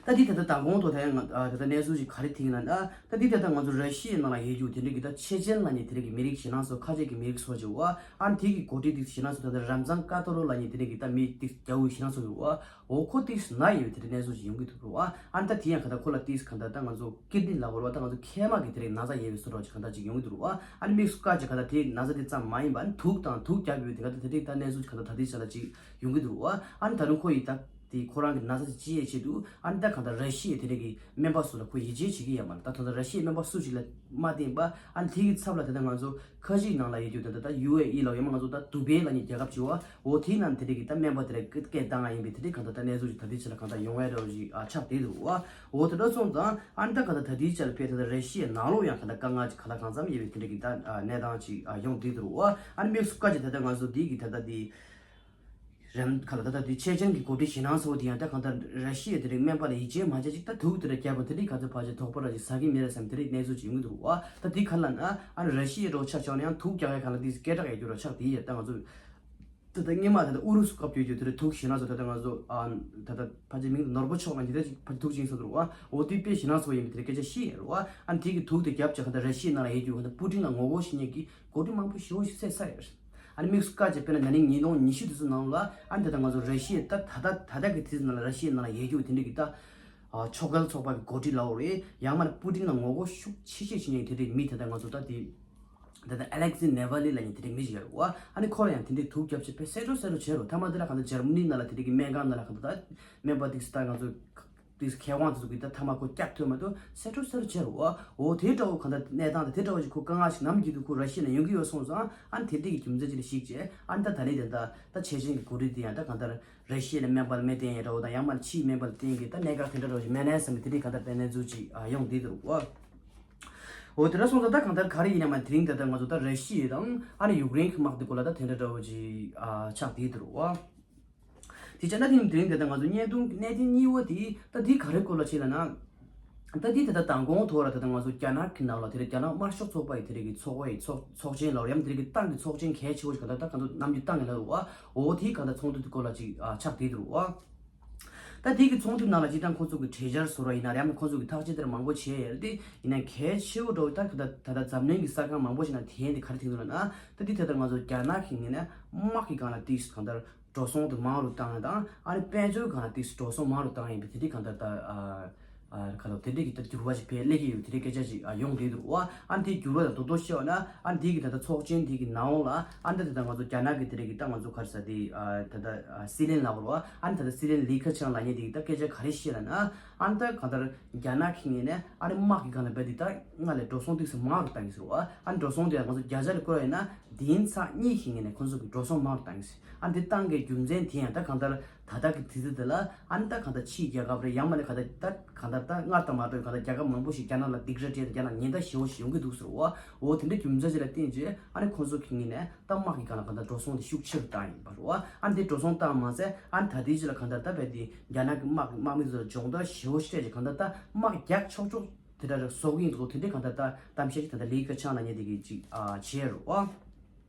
ད་འདི་ད་ལྟ་མདང་དགོང་ཐོག་ད་ཡང་ང་ད་ལྟ་གནས་ཚུལ་ཞིག་ག་རེ་ཐིག་ལབ་ན། ད་འདི་ད་ལྟ་ང་ཚོ་ར་ཤི་ཡའི་ནང་ལ་ཡོད་རྒྱུ་དེ་འདྲ་གི་ད་ཆེ་ཆེན་ལབ་མཁན་དེ་འདྲ་གི་མི་རིགས་ཞེད་སྣང་ཚ་པོ་ཁ་ཤས་ཀྱི་མི་རིགས་ཚོ་ཅིག་བ། ཨ་ནི་དེ་གི་འགོ་ཁྲིད་དེ་ཞེད་སྣང་ཚ་པོ་ད་ལྟ་རམ་ཛན་ཀ་ཏོ་རོ་ལབ་མཁན་དེ་འདྲ་གི་ད་མི་དེ་རྒྱལ་པོའི་ཞེད་སྣང་ཚ་པོ་ཡོད་བ། འོ་ཁོ་ཏིས་ན་ཡོད་པའི་དེ་འདྲ་གནས་ཚུལ་ཞིག་ཡོང་གི་འདུག་རུ་བ། ཨ་ནི་ད་དེ་ཡང་ག་ད་ཁོ་ལ་ཏིས་ག་ད་ད་ང་ཚོ་ཀིད་ནི་ལབ་དགོས་རེད་བ། ད་ང་ཚོ་མཁལ་མ་གི་དེ་རིང་ན་ཚ་ཡོད་པའི་བཟོ་འདྲ་ཅིག་ག་ད་ཅིག་ཡོང་གི་འདུག་རུ་བ། ཨ་ནི་དམིགས་སུ་བཀར་ཅིག་ག་ད་དེ་ན་ཚ་དེ་ཙམ་མ་ཡིན་པ་ཨ་ནི་དུག་དང་དུག་བརྒྱབ་ཡོད་པའི་དེ་ག་ད་དེ་རིང་ད་གནས་ཚུལ་ཅིག་ག་ད་ད་དེ་ཆ་ལ་ཅིག་ཡོང་གི་འདུག་རུ་བ། ཨ་ནི་ད་རུང་ཁོ་ཡི་ད་དེ་ཁོ་རང་གི་ན་ཚ་དེ་ཅི་ཡས་ཆེད་དུ་ཨ་ནི་ད་ག་ད་ར་ཤི་ཡའི་དེ་འདྲ་གི་སྨན་པ་ཚོ་ལ་ཁོ་ཡིད་ཆེས་བྱེད་ཀྱི་ཡོད་མ་རེད། ད་ད་ད་ར་ཤི་ཡའི་སྨན་པ་སུ་ཞིག་ལ་མ་བརྟེན་པ་ཨ་ནི་དེ་གི་ཚབ་ལ་དེ་ད་ང་ཚོ་ཁ་ཤས་ནང་ལ་ཡོད་རྒྱུ་དེ་ད་ད་ཡུ་ཨེ་ཨི་ལ་ཡོད་མ་ང་ཚོ་ད་དུ་བེ་ལབ་མཁན་རྒྱལ་ཁབ་ཅིག་བ། འོ་དེའི་ནང་དེ་འདྲ་གི་ད་སྨན་པ་དེ་རེ་སྐད་བཏང་ཡ་ཡིན་པའི་དེ་འདྲའི་གང་ལྟར་ད་གནས་ཚུལ་ཞིག་ད་ལྟའི་ཆ་ལ་གང་ལྟར་ཡོང་ཡ་འདྲ་བོ་ཞིག་ཨ་ཆགས་བསྡད་འདུག་བ། འོ་དེ་འདྲ་སོང་ཙང་ཨ་ནི་ད་གང་ལྟར་ད་ལྟའི་ཆ་ལ་ཕེ་ད་ལྟ་ར་ཤི་ཡའི་ནང་ལོགས་ཡང་གང་ལྟར་དཀའ་ངལ་ཅིག་ག་ལ་གང་འཚམ་ཡོད་པའི་དེ་འདྲ་གི་ད་ཨ་གནས་སྟངས་ཅིག་ཨ་ཡོང་བསྡད་འདུག་བ། ཨ་ནི་དམིགས་སུ་བཀར་ཅིག་ད་ལྟ་ང་ཚོ་འདི་གི་ད་ལྟ་འདི་རེམ་ག་ལ་ད་ལྟ་འདི་ཆེ་ཆེན་གྱི་འགོ་ཁྲིད་ཞེད་སྣང་ཚ་པོ་དེ་ཡང་ད་གང་ལྟར་ར་ཤི་ཡ་དེ་རིང་སྨན་པ་ལ་ཡིད་ཆེས་མ་བྱས་ཅིག་ད་དུག་དེ་འདྲ་བརྒྱབ་པ་དེ་འདྲའི་ག་ཚོད་ཕལ་ཆེར་དོགས་པ་ར་ཅིག་ཟ་གི་མེད་རེད་བསམ་དེ་འདྲའི་གནས་ཚུལ་ཅིག་ཡོང་གི་འདུག་བ། ད་འདི་ག་ལ་ན་ཨ་ནི་ར་ཤི་ཡ་འདྲ་བོ་ཆ་བཞག་ན་ཡང་དུག་རྒྱག་ཡ་ག་ལ་འདི་སྐད་གྲགས་ཡོད་རྒྱུ་ར་ཆགས་དེ་ཡ་ད་ང་ཚོ། ད་ལྟ་སྔོན་མ་ད་ལྟ་ཨུ་རུ་སུ་སྐབས་ཡོད་རྒྱུ་དེ་རེད། དུག་ཞེད་སྣང་ཚ་པོ་ད་ལྟ་ང་ཚོ་ཨ་ད་ལྟ་ཕལ་ཆེར་མིང་ནོར་བུ་མཆོག་ལ་ཉེ་ད་ཅིག་ཕལ་ཆེར་དུག་ཅིག་ཡིན་ས་འདུག་རུ་བ། འོ་དེ་དཔེ་ཞེད་སྣང་ཚ་པོ་ཡིན་པའི་དེ་རེད་སྐད་ཆ་བཤད་ཡོད་རུ་བ། ཨ་ནི་དེ་གི་དུག་དེ་བརྒྱབ་བྱས་ག་ད་ར་ཤི་ཡའི་ནང་ལ་ཡོད་རྒྱུ་ག་ད་པུ་ཏིན་ལ་ངོ་རྒོལ་བྱེད་མཁན་གྱི་འགོ་ཁྲིད་མང་པོ་ཞེ་པོ་ཞིག་བསད་ཚར་ཡོད་རེད། ཨ་ནི་དམིགས་སུ་བཀར་བྱས་དཔེར་ན་ན་ནིང་ཉིས་སྟོང་ཉི་ཤུ་དེ་ཚོ་ནང་ལ་ཨ་ནི་ད་ལྟ་ང་ཚོ་ར་ཤི་ཡའི་ད་ད་ད་ད་ལྟ་གི་དུས་ཚོད་ནང་ལ་ར་ཤི་ཡའི་ནང་ལ་ཡོད་རྒྱུ་དེ་འདྲ་གི་ད་ཨ་ཕྱོགས་འགལ་ཚོགས་པ་གི་འགོ་ཁྲིད་ལབ་དགོས་རེད། ཡང་མིན་ན་པུ་ཏིན་ལ་ངོ་རྒོལ་ཤུགས་ཆེ་ཤོས་བྱེད་མཁན་དེ་འདྲའི་མི་ད་ལྟ་ང་ཚོ་ད་དེ། ད་ལྟ་ཨ་ལེག་ཟི་ནེ་ཝ་ལི་ལབ་མཁན་དེ་འདྲའི་མི་ཞིག་ཡོད་རེད་བ། ཨ་ནི་ཁོ་ལ་ཡང་དེ་འདྲའི་དུག་བརྒྱབ་བྱས་དཔེ་གསལ་སྒྲོག་གསལ་སྒྲོག་བྱས་རོ། མཐའ་མ་དེ་ལ་གང་ལྟར་འཇར་མ་ནི་ནང་ལ་དེ་འདྲའི་གི་སྨན་ཁང་ནང་ལ་གང་ལྟར་ད་སྨན་པ་ཏིག་སི་ད་ང་ཚོ་ཏིག་སི་མཁས་དབང་དེ་ཚོ་གི་ད་མཐའ་མ་ཁོ་སྐྱབས་ཐོན་མ་གཏོགས་གསལ་སྒྲོག་གསལ་སྒྲོག་བྱས་རོ་བ། འོ་དེ་འདྲ་བོ་གང་ལྟར་གནས་སྟངས་དེ་དེ་འདྲ་བོ་ཞིག་ཁོ་དཀའ་ངལ་ཞིག་ནམ་རྒྱུན་དུ་ཁོ་ར་ཤི་ཡ་ནང་ཡོང་གི་ཡོད་སོང་ཙང་ཨ་ནི་དེ་འདྲའི་གི་རྒྱུ་མཚན་ཅིག་ལ་གཞིགས་བྱས་ཨ་ནི་ད་ད་ལན་དེ་ད་ད་ཆེ་ཆེན་གི་འགོ་ཁྲིད་དེ་ཡང་ད་གང་ལྟར་ར་ཤི་ཡ་ལ་སྨན་པ་ལ་མེ་བསྟན་ཡ་འདྲ་བོ་དང་ཡང་མིན་ན་ཕྱིའི་སྨན་པ་ལ་བསྟན་གི་ད་གནད་འགག་དེ་འདྲ་འདྲ་བོ་ཞིག་མེད་ན་བསམ་པའི་དེ་འདྲའི་གང་ལྟར་ད་གནས་ཚུལ་ཅིག་ཡོང་བསྡད་འདུག་བ། འོ་དེ་འདྲ་སོང་ཙང་ད་གང་ལྟར་ག་རེ་ཡིན་ཡང་མ་དེ་རིང་ད་ལྟ་ང་ཚོ་ད་ར་ཤི་ཡ་དང་ཨ་ནི་ཡུཀ་རེན་གྱི་དམག་དེ་སྐོར་ལ་ད་དེ་འདྲ་འདྲ་བོ་ཅིག་ཨ་ཆགས་བསྡད་འདུག་བ། དེ་བྱས་ན་དེ་ནི་དེ་རིང་ད་ལྟ་ང་ཚོ་བརྙན་ཐུང་གནད་དོན་གཉིས་པ་དེ་ད་དེ་ག་རེ་སྐོར་ལ་བྱས་ལབ་ན། ད་དེ་ད་ལྟ་མདང་དགོང་ཐོག་ལ་ད་ལྟ་ང་ཚོ་རྒྱ་ནག་གི་ནང་ལ་དེ་རིང་རྒྱ་ནག་དམར་ཤོག་ཚོགས་པ་ཡི་དེ་རིང་གི་ཚོགས་པ་ཡི་ཚོགས་ཚོགས་ཆེན་ལབ་རེད་ཡང་དེ་རིང་གི་ཏང་གི་ཚོགས་ཆེན་གལ་ཆེ་བོ་ཞིག་ག་ད་ད་ང་ཚོ་ནམ་རྒྱུན་ཏང་གི་ལ་རུ་བ། འོ་དེའི་ག་ད་ཚོགས་འདུ་དེ་སྐོར་ལ་ཅིག་ཨ་ཆགས་བསྡད་འདུག་བ། ད་དེ་གི་ཚོགས་འདུ་ནང་ལ་སྤྱིར་བཏང་ཁོ་ཚོ་གི་གྲོས་འཆར་བཟོ་ར་ཡིན་ན་རེད་ཡང་ན་ཁོ་ཚོ་གི་ཐག་གཅོད་དེར་མང་པོ་བྱས་ཡོད་རེད་དེ། ཡིན་ན་གལ་ཆེ་བོ་འགྲོ་ད་ད་ད་ད་འཛམ་གླིང་གི་ས་ཁང་མང་པོ་ཞིག་ནང་དེ་ཡན་དེ་ག་རེ་ཐེངས་འདུག་ལབ་ན། ད་དེ་ད་ད་ང་ཚོ་རྒྱ་ནག་གི་ངོས་ནས་དམག་གི་སྒང་ལ་ཏིས་གང་ལྟར་འགྲོ་སོང་དེ་མང་རུ་བཏང་ཡ་དང་ཨ་ནི་དཔལ་འབྱོར་སྒང་ལ་ཏིས་འགྲོ་སོང་མང་རུ་བཏང་ཡིན་པའི་དེ་འདྲའི་གང་ལྟར་ད་ཨ་ཨ་ག་ལ་དེ་འདྲའི་གི་ད་འགྱུར་བ་ཞིག་ཕེབས་སླེབས་ཀྱི་ཡོད་དེ་འདྲའི་སྐད་ཆ་ཞིག་ཨ་ཡོང་བསྡད་འདུག་བ། ཨ་ནི་དེའི་འགྱུར་བ་དང་རྡོག་རྡོག་བཤད་པ་ན་ཨ་ནི་དེའི་གི་ད་ལྟ་ཚོགས་ཆེན་དེའི་གི་ནང་ལ་ཨ་ནི་ད་ད་ང་ཚོ་རྒྱ་ནག་གི་དེ་འདྲའི་གི་ད་ང་ཚོ་ག་རེ་ཟེར་དེ་ཨ་ད་ད་ཨ་སྲིད་བློན་ལབ་དགོས་རེད་བ། ཨ་ནི་ད་ད་སྲིད་བློན་ལི་ཁེ་ཆང་ལབ་མཁན་དེ་གི་ད་སྐད་ཆ་ག་རེ་བཤད་ལབ་ན། ཨ་ནི་ད་གང་ལྟར་རྒྱ་ནག་གི་ངོས་ནས་ཨ་ནི་དམག་གི་སྒང་ལ་རྦད་དེ་ད་སྔར་ལས་འགྲོ་སོང་ཏོག་ཙམ་མང་རུ་བཏང་གི་ཟེར་བ། ཨ་ནི་འགྲོ་སོང་དེ་ཡང་ང་ཚོ་བརྒྱ་ཆ་ལ་བཀོད་ཡིན་ན་བདུན་ཚེག་གཉིས་ཀྱི་ངོས་ནས་ཁོང་ཚོ་གི་འགྲོ་སོང་མང་རུ་བཏང་གི་ཟེར། ཨ་ནི་དེ་བཏང་གི་རྒྱུ་མཚན་དེ་ཡང་ད་གང་ལྟར་ད་ལྟ་གི་དུས་ཚོད་དེ་ལ་ཨ་ནི་ད་གང་ལྟར་ཕྱིའི་རྒྱལ་ཁབ་རེད་ཡང་མ་ནི་གང་ལྟར་ད་གང་ལྟར་ད་སྔར་དང་མ་འདྲ་བའི་གང་ལྟར་རྒྱལ་ཁབ་མང་པོ་ཞིག་རྒྱ་ནག་ལ་སྡིགས་ར་སྤྲད་དེ་རྒྱ་ནག་ཉེན་བརྡ་ཞེ་པོ་ཞིག་ཡོང་གི་འདུག་ཟེར་བ། འོ་དེ་འདྲ་རྒྱུ་མཚན་ཅིག་ལ་བརྟེན་བྱས་ཨ་ནི་ཁོང་ཚོ་གི་ངོས་ནས་ད་དམག་གི་སྒང་ལ་གང་ལྟར་འགྲོ་སོང་དེ་ཤུགས་ཆེ་རུ་བཏང་ཡིན་པ་རེད་བ། ཨ་ནི་དེ་འགྲོ་སོང་བཏང་མ་ཟད་ཨ་ནི་ད་ལྟའི་ཆ་ལ་གང་ལྟར་ད་རྦད་དེ་རྒྱ་ནག་གི་དམག་གི་དམག་མི་ཚོ་ལ་སྦྱོང་བརྡར་ཞེ་པོ་ཞིག་སྤྲད་བྱས་གང་ལྟར་ད་དམག་རྒྱག་ཆོག་ཆོག་དེ་འདྲ་རེད་བཟོ་གི་ཡིན་འདུག་དེ་འདྲའི་གང་ལྟར་ད་གཏམ་བཤད་ཅིག་ད་ལྟ་ལི་ཁེ་ཆང་ལབ་མཁན་དེ་གིས་ཅིག་ཨ་བྱས་རེད་བ།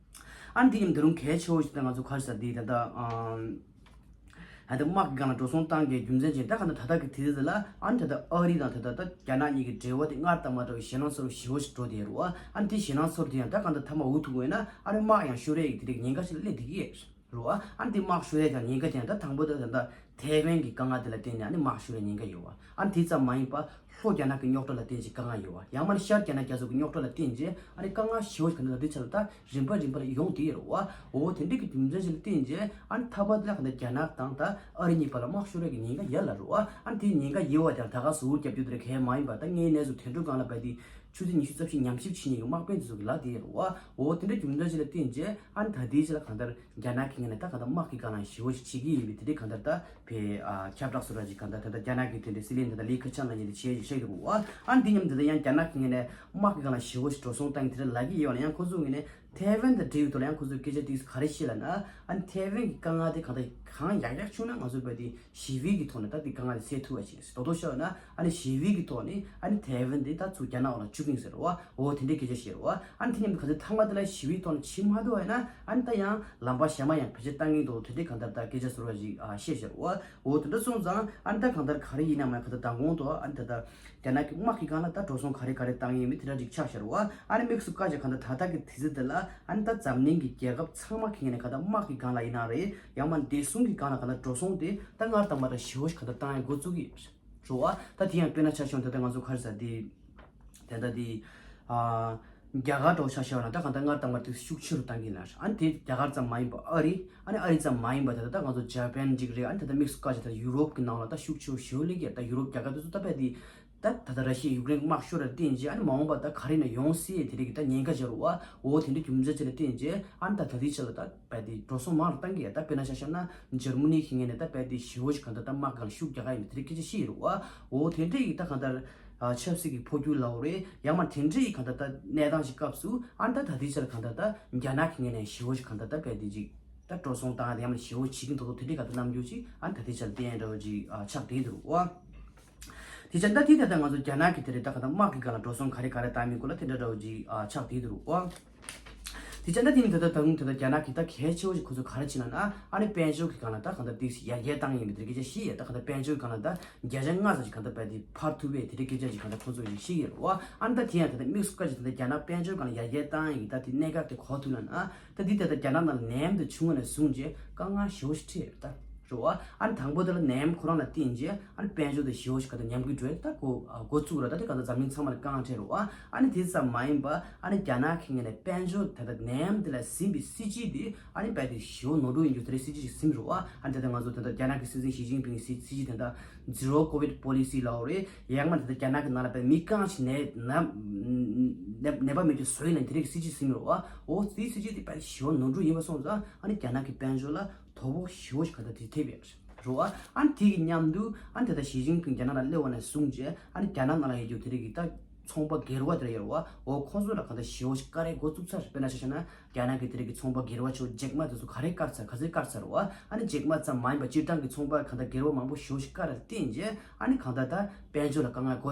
ཨ་ནི་དེ་ཡིན་ད་རུང་གལ་ཆེ་བོ་ཞིག་ད་ང་ཚོ་ག་རེ་ཟེར་དེ་ད་ལྟ་ཨ་ད་དམག་གི་སྒང་ལ་འགྲོ་སོང་བཏང་གི་རྒྱུ་མཚན་ཅིག་ད་གང་ལྟར་ད་ལྟ་གི་དུས་ཚོད་ལ་ཨ་ནི་ད་ལྟ་ཨ་རི་དང་ད་ལྟ་ད་རྒྱ་ནག་གཉིས་ཀྱི་འབྲེལ་བ་དེ་སྔར་དང་མ་འདྲ་བའི་ཞེད་སྣང་ཚ་པོ་ཞེ་པོ་ཞིག་འགྲོ་བསྡད་རེད་བ། ཨ་ནི་དེ་ཞེད་སྣང་ཚ་པོ་དེ་ཡང་ད་གང་ལྟར་མཐའ་མ་འུ་ཐུག་དགོས་ན་ཨ་ནི་དམག་ཡང་ཤོར་ཡས་ཀྱི་དེ་འདྲའི་ཉེན་ཁ་ཞིག་ལ་སླེབས་བསྡད་ཀྱི་ཡོད་རེད་བ། ཨ་ནི་དེ་དམག་ཤོར་ཡས་ཀྱང་ཉེན་ཁ་ཅན་ད་དང་པོ་ད་ད་ལྟ་ ཐའེ་ཝན་གྱི་དཀའ་ངལ་དེ་ལ་བརྟེན་ནས་ཨ་ནི་དམག་ཤོར་བའི་ཉེན་ཁ་ཡོད་པ། ཨ་ནི་དེ་ཙམ་མ་ཡིན་པ་ལྷོ་རྒྱ་ནག་གི་རྙོག་དྲ་ལ་བརྟེན་བྱས་དཀའ་ངལ་ཡོད་པ། ཡང་མིན་ན་ཤར་རྒྱ་ནག་རྒྱ་མཚོ་གི་རྙོག་དྲ་ལ་བརྟེན་བྱས་ཨ་ནི་དཀའ་ངལ་ཞེ་པོ་ཞིག་ག་འདི་ད་ལྟའི་ཆར་ལ་ད་རིམ་པ་རིམ་པ་ལ་ཡོང་བསྡད་ཡོད་རེད་པ། འོ་དེ་འདྲ་གི་རྒྱུ་མཚན་ཞིག་ལ་བརྟེན་བྱས་ཨ་ནི་ཐ་བ་དེ་ལ་ག་འདི་རྒྱ་ནག་དང་ད་ཨ་རི་གཉིས་བར་ལ་དམག་ཤོར་ཡས་ཀྱི་ཉེན་ཁ་ཡོད་ལ་རེད་པ། ཨ་ནི་དེའི་ཉེན་ཁ་ཡོད་པ་དེ་ད་ག་ཟུར་རྒྱབ་རྒྱུ་དེ་རེད་གལ་མ་ཡིན་པ། ད་ངའི་གནས་ཚུལ་དོན་གྲུབ་སྒང་ལ་བལྟས་ཏེ་ཆུ་ཚོད་ཉི་ཤུ་རྩ་བཞི་ཉམས་ཞིབ་བྱེད་མཁན་གྱི་དམག་དཔོན་དེ་ཚོ་གི་ལ་དེ་ཡོད་རེད་པ། འོ་དེ་འདྲ་རྒྱུ་མཚན་ཞིག་ལ་བརྟེན་བྱས་ཨ་ནི་ད་ལྟའི་ཆར་ལ་ག་འདི་རྒྱ་ནག་གི་ངོས་ནས་ད་ག་འདི་དམག་གི་སྒང་ལ་ཞེ་པོ་ཞིག་བྱེད་ཀྱི་ཡིན་པས། དེ་འདྲའི་ག་འདི་ད་བའི་ཨ་ཁྱབ་བསྒྲགས་སུ་ར་ཅིག་ག་འདི་ད་ལྟ་རྒྱ་ནག་གི་དེ་འདྲའི་སྲིད་བློན་དེ་ད་ལི་ཁེ་ཆང་ལ་ཉེ་དེ་བྱས་ཅིག་བཤད་ཀྱི་འདུག་པ། ཨ་ནི་དེ་མཉམ་དུ་ད་ཡང་རྒྱ་ནག་གི་ངོས་ནས་དམག་གི་སྒང་ལ་ཞེ་པོ་ཞིག་འགྲོ་སོང་བཏང་གི་དེ་འདྲ་ལབ་ཀྱི་ཡོད་ན་ཡང་ཁོ་ཚོའི་ངོས་ནས་ཐའེ་ཝན་དང་འབྲེལ་ཡོད་ཐོག་ལ་ཡང་ཁོ་ཚོས་སྐད་ཆ་དེ་ག་རེ་བཤད་ལབ་ན། ཨ་ནི་ཐའེ་ཝན་གྱི་དཀའ་ངལ་དེ་གང་ལྟར་གང་ཡག་ཡག་བྱུང་ན་ང་ཚོ་བལྟས་ཏེ་ཞི་བའི་གི་ཐོག་ནས་ད་དེ་དཀའ་ངལ་དེ་སེལ་ཐུབ་པ་ཞིག་རེད། དོ་དོ་ཤོད་ན་ཨ་ནི་ཞི་བའི་གི་ཐོག་ནས་ཨ་ནི་ཐའེ་ཝན་དེ་ད་ཚུར་རྒྱ་ནག་འོག་ལ་བཅུག་གི་ཡིན་ཟེར་བ། འོ་དེ་འདྲའི་སྐད་ཆ་བཤད་རེད་པ། ཨ་ནི་དེ་མཉམ་དུ་ག་ཚོད་ཐ་མ་དེ་ལ་ཞི་བའི་ཐོག་ནས་བྱེད་མ་ཐུབ་པ་ཡིན་ན་ཨ་ནི་ད་ཡང་ལམ་པ་གཞན་པ་ཡང་བེད་སྤྱོད་བཏང་གི་འདུག་དེ་འདྲའི་ག་འདི་ད་སྐད་ཆ་ཟུར་བ་ཞིག་ཨ་བཤད་བཞག་པ། འོ་དེ་འདྲ་སོང་ཙང་ཨ་ནི་ད་ག་འདི་ག་རེ་ཡིན་ན་མ་ག་འདི་མདང་དགོང་དུ་ཨ་ནི་ད་ད་རྒྱ་ནག་གི་དམག་གི་སྒང་ལ་ད་འགྲོ་སོང་ག་རེ་ག་རེ་བཏང་ཡིན་མིན་དེ་འདྲ་ཅིག་ཆགས་བཞག་པ། ཨ་ནི་དམིགས་སུ་བཀར་བྱས་ག་འདི་ད་ལྟ་གི་དུས་ཚོད་འདི་ལ་ཨ་ནི་ད་འཛམ་གླིང་གི་རྒྱལ་ཁབ་ཚང་མ་གི་ངོས་ནས་ག་འདི་དམག་གི་སྒང་ལ་ཡིན་ན་རེད། ཡང་མིན་ན་བདེ་སྲུང་གི་སྒང་ལ་ག་འདི་འགྲོ་སོང་དེ་ད་སྔར་དང་མ་འདྲ་ཞེ་པོ་ཞིག་ག་འདི་བཏང་ཡ་འགོ་བཙུགས་ཀྱི་ཡོད་རེད་པ། ད་དེ་ཡང་དཔེར་ན་ཆ་བཞག་ན་ད་ལྟ་ང་ཚོ་ག་རེ་ཟེར་དེ། ད་ལྟ་དེ་ཨ་རྒྱ་གར་འདྲ་བོ་ཆ་བཞག་ན་ད་ག་འདི་སྔར་དང་མ་འདྲ་ཤུགས་ཆེ་རུ་བཏང་གི་ཡིན་ལ། ཨ་ནི་དེ་རྒྱ་གར་ཙམ་མ་ཡིན་པ་ཨ་རི། ཨ་ནི་ཨ་རི་ཙམ་མ་ཡིན་པ་ད་ལྟ་ད་ང་ཚོ་ཇ་པན་ཅིག་རེད། ཨ་ནི་ད་ལྟ་དམིགས་སུ་བཀར་བྱས་ད་ཡུ་རོབ་ཀྱི་ནང་ལ་ད་ཤུགས་ཆེ་རུ་ཞེ་པོ་སླེབས་ཀྱི་ཡོད། ད་ཡུ་རོབ་རྒྱལ་ཁབ་དེ་ཚོ་ད་དཔེ་དེ་ད་ད་ལྟ་ར་ཤི་ཡ་ཡུཀ་རེན་དམག་ཤོར་ལ་བརྟེན་བྱས་ཨ་ནི་མ་འོངས་པ་ད་ག་རེ་ཡིན་ན་ཡོང་སྲིད་དེ་རིགས་ཀྱི་ད་ཉེན་ཁ་ཅིག་ཡོད་རེད་པ། འོ་དེ་འདྲའི་རྒྱུ་མཚན་ཅིག་ལ་བརྟེན་བྱས་ཨ་ནི་ད་ད་ལྟའི་ཆ་ལ་ད་དཔེ་དེ་འགྲོ་སོང་མང་རུ་བཏང་གི་ཡོད། ད་དཔེར་ན་ཆ་བཞག་ན་འཇར་མ་ནི་གི་ངོས་ནས་ད་དཔེ་དེ་ཞེ་པོ་ཞིག་ག་འདི་ད་དམག་སྒང་ལ་ཤུགས་རྒྱག་ག་ཡིན་པའི་དེ་འདྲའི་སྐད་ཆ་བཤད་ཡོད་རེད་པ། འོ་དེ་འདྲའི་ཡིག་ད་ག་འདི་ཨ་ཆབ་སྲིད་ཀྱི་འཕོ་འགྱུར་ལབ་དགོས་རེད། ཡང་མིན་དེ་འདྲའི་ཡིག་ག་འདི་ད་གནས་སྟངས་ཤིག་སྐབས་སུ་ཨ་ནི་ད་ད་ལྟའི་ཆ་ལ་ག་འདི་ད་རྒྱ་ནག་གི་ངོས་ནས་ཞེ་པོ་ཞིག་ག་འདི་ད་དཔེ་དེ་ཅིག་ད་འགྲོ་སོང་བཏང་ཡ་དེ་ཡང་མིན་ཞེ་པོ་བྱེད་ཀྱི་འདུག་དེ་འདྲའི་ག་འདི་རྣམ་འགྱུར་ཅིག་ཨ་ནི་ད་ལྟའི་ཆ་ལ་བསྟན་ཡ་འདྲ་བོ་ཅིག་ཨ་ཆགས་བསྡད་འདུག་པ། དེ་ཆ་ད་དེ་ད་ལྟ་ང་ཚོ་རྒྱ་ནག་གི་དེ་རེད། ད་ག་འདི་དམག་གི་སྒང་ལ་འགྲོ་སོང་ག་རེ་ག་རེ་བཏང་མིན་སྐོར་ལ་དེ་འདྲ་འདྲ་བོ་ཅིག་ཨ་ཆགས་བསྡད་འདུག་པ། དེ་ཆ་ད་དེ་ནི་ད་ལྟ་ད་རུང་ད་ལྟ་རྒྱ་ནག་གི་ད་གལ་ཆེ་བོ་ཞིག་ཁོ་ཚོ་ག་རེ་བྱེད་ན་ན་ཨ་ནི་དཔལ་འབྱོར་གི་སྒང་ལ་ད་ག་འདི་ཏིག་ཡར་རྒྱས་བཏང་ཡིན་པའི་དེ་སྐད་ཆ་བཤད་ཡོད། ད་ག་འདི་དཔལ་འབྱོར་གི་སྒང་ལ་ད་བརྒྱ་ཆ་ལྔ་ཙམ་ཞིག་ག་འདི་དཔེ་དེ་འཕར་ཐུབ་པའི་དེ་འདྲའི་སྐད་ཆ་ཞིག་ག་འདི་ཁོ་ཚོ་ཞིག་བཤད་ཡོད་རེད་པ། ཨ་ནི་ད་དེ་ཡང་ད་ལྟ་དམིགས་སུ་བཀར་བྱས་ད་ལྟ་རྒྱ་ནག་དཔལ་འབྱོར་སྒང་ལ་ཡར་རྒྱས་བཏང་ཡིན་ད་དེ་གནད་འགག་དེ་གོ་ཐུབ་ན་ན་ད་འདི་ད་ལྟ་རྒྱ་ནག་ནང་ལ་ནད་ཡམས་དེ་བྱུང་བ་ནས་བཟུང་རྗེས་དཀའ་ངལ་ཞེ་པོ་ཞིག་འཕྲད་ཡོད་རེད་ད། རེད་པ། ཨ་ནི་དང་པོ་དེ་ལ་ནད་ཡམས་ཁོ་རང་ལ་བརྟེན་རྗེས་ཨ་ནི་དཔལ་འབྱོར་དེ་ཞེ་པོ་ཞིག་ག་འདི་ཉམས་རྒུད་འགྲོ་ཡ་ད་འགོ་ཨ་འགོ་བཙུགས་ར། ད་དེ་ག་འདི་འཛམ་གླིང་ཚང་མ་ལ་དཀའ་ངལ་འཕྲད་རེད་པ། ཨ་ནི་དེ་ཙམ་མ་ཡིན་པ་ཨ་ནི་རྒྱ་ནག་གི་ངོས་ནས་དཔལ་འབྱོར་ད་ལྟ་ནད་ཡམས་དེ་ལ་ཟིན་པའི་སྲིད་ཇུས་དེ་ཨ་ནི་དཔེ་དེ་ཞེ་པོ་ནོར་འཁྲུལ་ཡིན་རྒྱུ་དེ་རེད། སྲིད་ཇུས་ཤིག་ཟིན་རེད་པ། ཨ་ནི་ད་ལྟ་ང་ཚོ་ད་ལྟ་རྒྱ་ནག་གི་སྲིད་འཛིན་ཞི་ཅིན་ཕིང་གི་སྲིད་སྲིད་ཇུས་དེ་ད་Zero Covid Policy ལབ་དགོས་རེད། ཡང་མིན་ད་ལྟ་རྒྱ་ནག་གི་ནང་ལ་དཔེ་མི་རྐང་ཞིག་ནད་ན་ནད་ནད་པ་མེད་རྒྱུ་བཟོ་ཡིན་ལབ་དེ་རིགས་སྲིད་ཇུས་ཟིན་རེད་པ། འོ་དེའི་སྲིད་ཇུས་དེ་དཔེ་ཞེ་པོ་ནོར་འཁྲུལ་ཡིན་པ་སོང་ཙང་ཨ་ནི་རྒྱ་ནག་གི་དཔལ་འབྱོར་ལ་དོ་ཕོག་ཞེ་པོ་ཞིག་ག་འདི་དེ་ཐེབས་ཡོད་རེད་པ། ཨ་ནི་དེ་གི་མཉམ་དུ་ཨ་ནི་ད་ལྟ་ཞི་ཅིན་ཕིང་རྒྱ་ནག་ལ་སླེབས་པ་ནས་བཟུང་རྗེས་ཨ་ནི་རྒྱ་ནག་ནང་ལ་ཡོད་རྒྱུ་དེ་རིགས་ཀྱི་ད་ཚོང་པ་སྒེར་པ་དེ་འདྲ་ཡོད་རེད་པ། འོ་ཁོང་ཚོ་ལ་ག་འདི་ཞེ་པོ་ཞིག་དཀའ་ངལ་འགོ་བཙུགས་ཚར། དཔེར་ན་ཆ་བཞག་ན་རྒྱ་ནག་གི་དེ་རིགས་ཀྱི་ཚོང་པ་སྒེར་པ་ཚོ་ཇེག་མ་དེ་ཚོ་ག་རེ་བཀག་ཚར་ག་ཚོད་བཀག་ཚར་རེད་པ། ཨ་ནི་ཇེག་མ་ཙམ་མ་ཡིན་པ་སྤྱིར་བཏང་གི་ཚོང་པ་ག་འདི་སྒེར་པ་མང་པོ་ཞེ་པོ་ཞིག་བཀག་རེད་བརྟེན་རྗེས་ཨ་ནི་གང་ལྟར་ད་དཔལ་འབྱོར་ལ་དཀའ་ངལ་འགོ་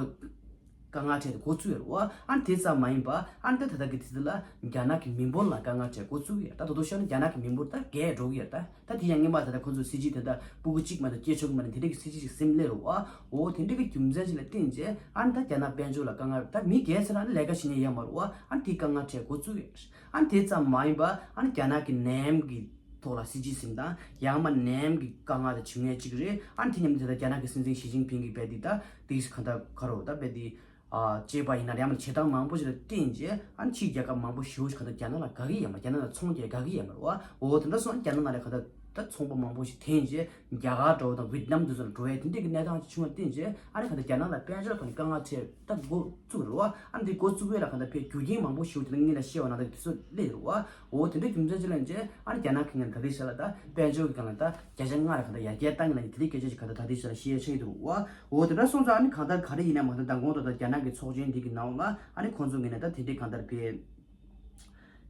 དཀའ་ངལ་འཕྲད་དེ་འགོ་བཙུགས་ཡོད་རེད་པ། ཨ་ནི་དེ་ཙམ་མ་ཡིན་པ་ཨ་ནི་ད་ད་ལྟ་གི་དུས་ཚོད་ལ་རྒྱ་ནག་གི་མི་འབོར་ལ་དཀའ་ངལ་འཕྲད་འགོ་བཙུགས་ཡོད། ད་དོ་དོ་ཤོད་ན་རྒྱ་ནག་གི་མི་འབོར་ད་རྒས་འགྲོ་གི་ཡོད། ད་ད་དེ་ཡང་སྔོན་མ་ད་ལྟ་ཁོ་ཚོ་སྲིད་ཇུས་དེ་ད་སྤུ་གུ་གཅིག་མ་གཏོགས་སྐྱེ་ཆོག་གི་མ་རེད། དེ་འདྲ་གི་སྲིད་ཇུས་ཤིག་ཟིན་སླེབས་རེད་པ། འོ་དེ་འདྲ་གི་རྒྱུ་མཚན་ཞིག་ལ་བརྟེན་རྗེས་ཨ་ནི་ད་རྒྱ་ནག་དཔལ་འབྱོར་ལ་དཀའ་ངལ་ད་མི་རྒས་ཚར་ན་ཨ་ནི་ལས་ཀ་བྱེད་མཁན་ཡོད་མ་རེད་པ། ཨ་ནི་དེ་དཀའ་ངལ་འཕྲད་འགོ་བཙུགས་ཡོད། ཨ་ནི་དེ་ཙམ་མ་ཡིན་པ་ཨ་ནི་རྒྱ་ནག་གི་ནད་ཡམས་ཀྱི་ཐོག་ལ་སྲིད་ཇུས་ཟིན་དང་ཡང་མ་ནད་ཡམས་ཀྱི་དཀའ་ངལ་དེ་བྱུང་ཡས་གཅིག་རེད། ཨ་ནི་དེ་མཉམ་དུ་ད་ལྟ་རྒྱ་ནག་གི་སྲིད་འཛིན་ཞི་ཅིན་ཕིང་གིས་དཔེ་དེ་ད་དེ་ག་འདྲ་ག་རེ་ད་དཔེ་དེ་ཨ་བྱས་པ་ཡིན་ན་ཡང་མ་བྱེད་སྟངས་མང་པོ་ཞིག་ལ་བརྟེན་རྗེས་ཨ་ནི་ཕྱིའི་རྒྱལ་ཁབ་མང་པོ་ཞེ་པོ་ཞིག་ག་འདྲ་རྒྱ་ནག་ལ་དགའ་གི་ཡོད་མ་རེད། རྒྱ་ནག་ལ་ཚོང་རྒྱག་དགའ་གི་ཡོད་མ་རེད་པ། འོ་དེ་འདྲ་སོང་ན་རྒྱ་ནག་ནང་ལ་ག་འདྲ་ད་ཚོང་པ་མང་པོ་ཞིག་འཐེན་རྗེས་རྒྱ་གར་འདྲ་བོ་དང་ཝི་ཏི་ནམ་དེ་ཚོ་ལ་འགྲོ་ཡས་དེ་འདྲའི་གི་གནས་སྟངས་ཅིག་བྱུང་བ་བརྟེན་རྗེས་ཨ་ནི་ག་འདྲ་རྒྱ་ནག་ལ་དཔལ་འབྱོར་ཐོག་ནས་དཀའ་ངལ་འཕྲད་ད་འགོ་བཙུགས་རེད་པ། ཨ་ནི་དེ་འགོ་བཙུགས་པའི་ལ་ག་འདྲ་དཔེ་རྒྱུ་རྐྱེན་མང་པོ་ཞིག་དེ་ལ་སྔོན་ལ་བཤད་པ་ནང་ལྟར་དེ་ཚོ་སླེབས་རེད་པ། འོ་དེ་འདྲ་རྒྱུ་མཚན་ཅིག་ལ་བྱས་ཨ་ནི་རྒྱ་ནག་གི་ངོས་ནས་ད་ལྟའི་ཆ་ལ་ད་དཔལ་འབྱོར་གྱི་སྒང་ལ་ད་བརྒྱ་ཆ་ལྔ་ལ་ག་འདྲ་ཡར་རྒྱས་བཏང་གི་ལ་དེ་འདྲའི་སྐད་ཆ་ཞིག་ག་འདྲ་ད་ལྟའི་ཆ་ལ་བཤད་ཡ་ཆགས་ཀྱི་འདུག་པ། འོ་དེ་འདྲ་སོང་ཙང་ཨ་ནི་གང་ལྟར་ག་རེ་ཡིན་ན་མ་གཏོགས་མདང་དགོང་དུ་ད་རྒྱ་ནག་གི་ཚོགས་ཆེན་འདི་གི་ནང་ལ་ཨ་ནི་ཁོང་ཚོ་ངོས་ནས་ད་དེ་འདྲའི་གང་ལྟར་དཔེ་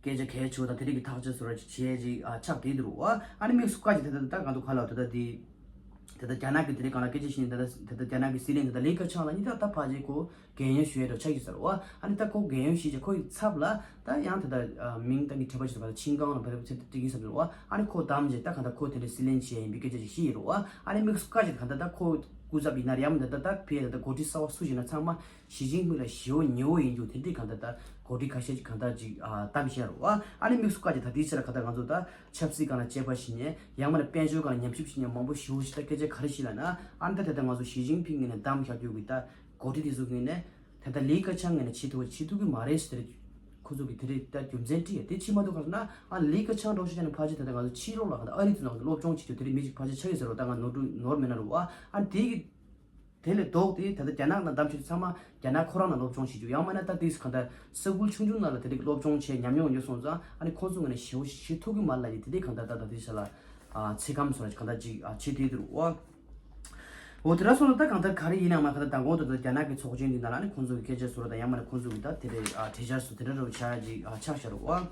སྐད་ཆ་གལ་ཆེ་བ་དང་དེ་འདྲའི་གི་ཐག་གཅོད་བཟོ་འདྲ་ཅིག་བྱས་ཅིག་ཨ་ཆགས་བསྡད་འདུག་པ། ཨ་ནི་དམིགས་སུ་བཀར་ཅིག་ད་ལྟ་ད་ལྟ་གང་འདུག་ག་ལ་ད་ལྟ་དེ་ད་ལྟ་རྒྱ་ནག་གི་དེ་འདྲའི་གང་ལ་སྐད་ཆ་བཤད་ནས་ད་ལྟ་ད་ལྟ་རྒྱ་ནག་གི་སྲིད་བློན་ད་ལྟ་ལི་ཁེ་ཆང་ལ་ཉིད་ད་ལྟ་ཕལ་ཆེར་ཁོ་རྒན་ཡོལ་ཞུ་ཡས་འདྲ་ཆགས་ཀྱི་ཟེར་བ། ཨ་ནི་ད་ཁོ་རྒན་ཡོལ་ཞུས་རྗེས་ཁོ་ཡི་ཚབ་ལ་ད་ཡང་ད་ལྟ་མིང་ད་ངས་དྲན་པ་ཞིག་ད་ཆིན་ཀང་ལ་བར་ཚེ་ཏི་ཀིན་ཟེར་བ། ཨ་ནི་ཁོ་བདམས་རྗེས་ད་ག་ད་ཁོ་དེ་འདྲའི་སྲིད་བློན་བྱས་ཡིན་པའི་སྐད་ཆ་ཞིག་བཤད་ཡོད་རེད་པ། ཨ་ནི་དམིགས་སུ་བཀར་ཅིག་ག་ད་ད་ཁོ་ སྐུ་ཚབ་ཡིན་ན་རེད། ཡང་མིན་ད་ལྟ་ད་ཕེ་ད་ལྟ་འགོ་ཁྲིད་གསར་བ་སུ་ཡིན་ན་ཚང་མ་ཞི་ཅིན་ཕིང་ལ་ཞེ་བོ་ཉེ་བོ་ཡིན་རྒྱུ་དེ་འདྲའི་གང་ལྟར་ད་འགོ་ཁྲིད་ཁ་ཤས་ཀྱིས་གང་ལྟར་ཅིག་ཨ་གཏམ་བཤད་རུ་ཨ་ཨ་ནི་དམིགས་སུ་བཀར་ཅིག་ད་དེའི་ཕྱིར་གང་ལྟར་ང་ཚོ་ད་ཆབ་སྲིད་སྒང་ལ་དཔྱད་པ་བྱེད་མཁན། ཡང་མིན་ན་དཔལ་འབྱོར་སྒང་ལ་ཉམས་ཞིབ་བྱེད་མཁན་མང་པོ་ཞེ་བོ་ཞིག་ད་སྐད་ཆ་ག་རེ་བཤད་ལབ་ན། ཨ་ནི་ད་ད་ལྟ་ང་ཚོ་ཞི་ཅིན་ཕིང་ངོས་ནས་བདམས་བཞག་རྒྱུ་གི་ད་འགོ་ཁྲིད་དེ་ཚོ་ངོས་ནས་ད་ལྟ་ལི་ཁེ་ཆང་ངོས་ནས་བྱེད་ཐུབ་བྱེད་ཐུབ་ཀྱི་མ་རེད་ཟེར་ཏེ། ཁོ་ཚོ་གི་དེ་རིགས་ད་རྒྱུ་མཚན་དྲིས་ཡ་དེ་ཕྱི་མ་གཏོགས་ག་རེ་ན། ཨ་ལི་ཁེ་ཆང་འགྲོ་ཤེས་ནས་ཕལ་ཆེར་ད་ལྟ་ང་ཚོ་ཕྱི་ལོགས་ལ་ག་ད་ཨ་རི་དེ་ནང་སློབ་སྦྱོང་བྱེད་རྒྱུ་དེ་རིགས་མི་ཅིག་ཕལ་ཆེར་ཆགས་ཡོད་ཟེར་བ་ད་ང་ནོར་འཁྲུལ་ནོར་མེད་ན་རུ་ཨ། ཨ་དེ་གི་དེ་ལས་ལྡོག་སྟེ་ད་ལྟ་རྒྱ་ནག་ནང་བདམས་ཤིག་ཚང་མ་རྒྱ་ནག་ཁོ་རང་ནང་སློབ་སྦྱོང་བྱེད་རྒྱུ། ཡང་མིན་ན་ད་དེ་ག་ད་ས་ཁུལ་ཆུང་ཆུང་ནང་ལ་དེ་རིགས་སློབ་སྦྱོང་བྱས་ཉམས་མྱོང་ཡོད་སོང་ཙང་ཨ་ནི་ཁོང་ཚོ་ངོས་ནས་ཞེ་བོ་ཞིག་ཤེས་ཐུབ་ཀྱི་མ་རེད་ལབ་ནས་དེ་འདྲས་གང་ལྟར་ད་ལྟ་དེ་ས་ལ་ཨ་ཚིག་སྐམ་སོགས་གང་ལྟར་ཅིག་ཨ་བྱེད་དུས་དུ་རུ་ཨ། འོ་དེ་འདྲ་སོང་ཙང་ད་གང་ལྟར་ག་རེ་ཡིན་ནའང་མ་གང་ལྟར་མདང་དགོང་དུ་ད་རྒྱ་ནག་གི་ཚོགས་ཆེན་འདི་ནང་ལ་ནི་ཁོང་ཚོ་གི་སྐད་ཆ་བཟོ་ར་དང་ཡང་མིན་ན་ཁོང་ཚོ་གི་ད་དེ་འདྲའི་ཨ་གྲོས་འཆར་སོགས་དེ་འདྲ་རུ་ཆགས་ཅིག་ཨ་ཆགས་ཤར་རུ་ཨ།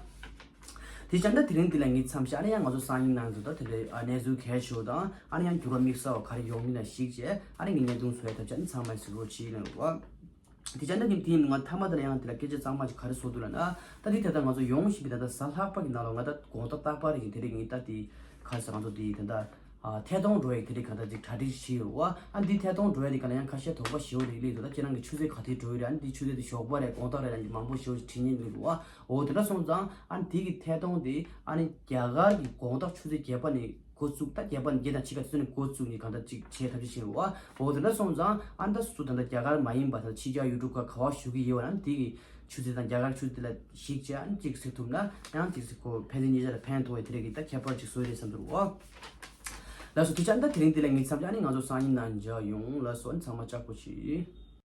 དེ་ཙང་ད་དེ་རིང་འདི་ལ་ངས་མཚམས་བཞག་ཨ་ནི་ཡང་ང་ཚོ་སང་ཉིན་ནང་དུ་ད་དེ་འདྲའི་ཨ་གནས་ཚུལ་གལ་ཆེ་བ་དང་ཨ་ནི་ཡང་འགྱུར་བ་དམིགས་བསལ་བ་ག་རེ་ཡོང་མིན་ལ་གཞིགས་བྱས་ཨ་ནི་ངས་བརྙན་ཐུང་བཟོ་ཡ་ཐབས་ཅག་ནི་ཚང་མ་གཟིགས་རོགས་བྱེད་ཡིན་ལ་རུ་ཨ། དེ་ཙང་ད་ཉིན་དེའི་ནང་ང་མཐའ་མ་དེ་ལ་ཡང་དེ་ལ་སྐད་ཆ་གཙང་མ་ཅིག་ག་རེ་བཟོ་འདུག་ལབ་ན། ད་དེ་ད་ལྟ་ང་ཚོ་ཡོང་བཞིན་པའི་ད་ལྟ་གཟའ་ལྷག་པ་གི་ནང་ལ་ང་ད་དགོང་དག་རྟག་པར་རེ་གི་དེ་རིགས་ངས་ད་དེ་ག་རེ་ཟེར་ང་ཚོ་དེ་ད་ལྟ་ཨ་ཐད་གཏོང་འགྲོ་ཡ་དེ་རིགས་ག་ད་ཅིག་གྲ་སྒྲིག་བྱས་ཡོད་རེད་བ། ཨ་འདི་ཐད་གཏོང་འགྲོ་ཡ་དེ་ག་ལ་ཡང་ཁ་ཤས་དོགས་པ་ཞེ་བོ་རེ་སླེབས་འདུག་ད་ཁྱེད་རང་གི་ཆུ་ཚོད་ག་དུས་འགྲོ་ཡི་རེད། ཨ་ནི་འདི་ཆུ་ཚོད་དེ་ཞོགས་པ་རེད་དགོང་དག་རེད་ལབ་ནས་མང་པོ་ཞེ་བོ་ཞིག་དྲི་ཉན་འདུག་རེད་བ། འོ་དེ་འདྲ་སོང་ཙང་ཨ་ནི་དེ་གི་ཐད་གཏོང་དེ་ཨ་ནི་རྒྱ་གར་གི་དགོང་དག་ཆུ་ཚོད་བརྒྱད་པ་ནས་འགོ་བཙུགས། ད་བརྒྱད་པ་ནས་བརྒྱད་དང་ཕྱེད་ཀ་ཚུན་ནས་འགོ་བཙུགས་ནས་གང་ལྟར་ཅིག་བྱེད་ཐབས་ཤེས་བྱེད་རོགས། འོ་དེ་འདྲ་སོང་ཙང་ཨ་ནི་ད་སུ་ད་ལྟ་རྒྱ་གར་མ་ཡིན་པ་ད་ཕྱི་རྒྱལ་ཡུལ་གྲུ་ཁག་ག་བ་བཞུགས་ཀྱི་ཡོད་པ་ན་དེ་གི་ཆུ་ཚོད་དང་རྒྱ་གར་ཆུ་ཚོད་དེ་ལ་གཞིགས་བྱས་ཨ་ནི་ཅིག་གཟིགས་ཐུབ་ན་ཡང་ཅིག་གཟིགས་ཁོ་ཕན་ཚུན་གཉིས་ཆ་ལ་ཕན་ཐོགས་པའི་དེ་རེད་གི་ད་ཁྱད་པར་ཅིག་བཟོས་རེད་བསམ་འདུག་རོ། ལགས་སོ། དེ་ཙང་ད་དེ་རིང་འདི་ལ་ངའི་མཚམས་ཅིག་ཨ་ནི་ང་ཚོ་སང་ཉིན་ནང་མཇལ་ཡོང་། ལགས་སོ། ཨ་ནི་ཚང་མ་ལྕགས་པོ་བྱེད།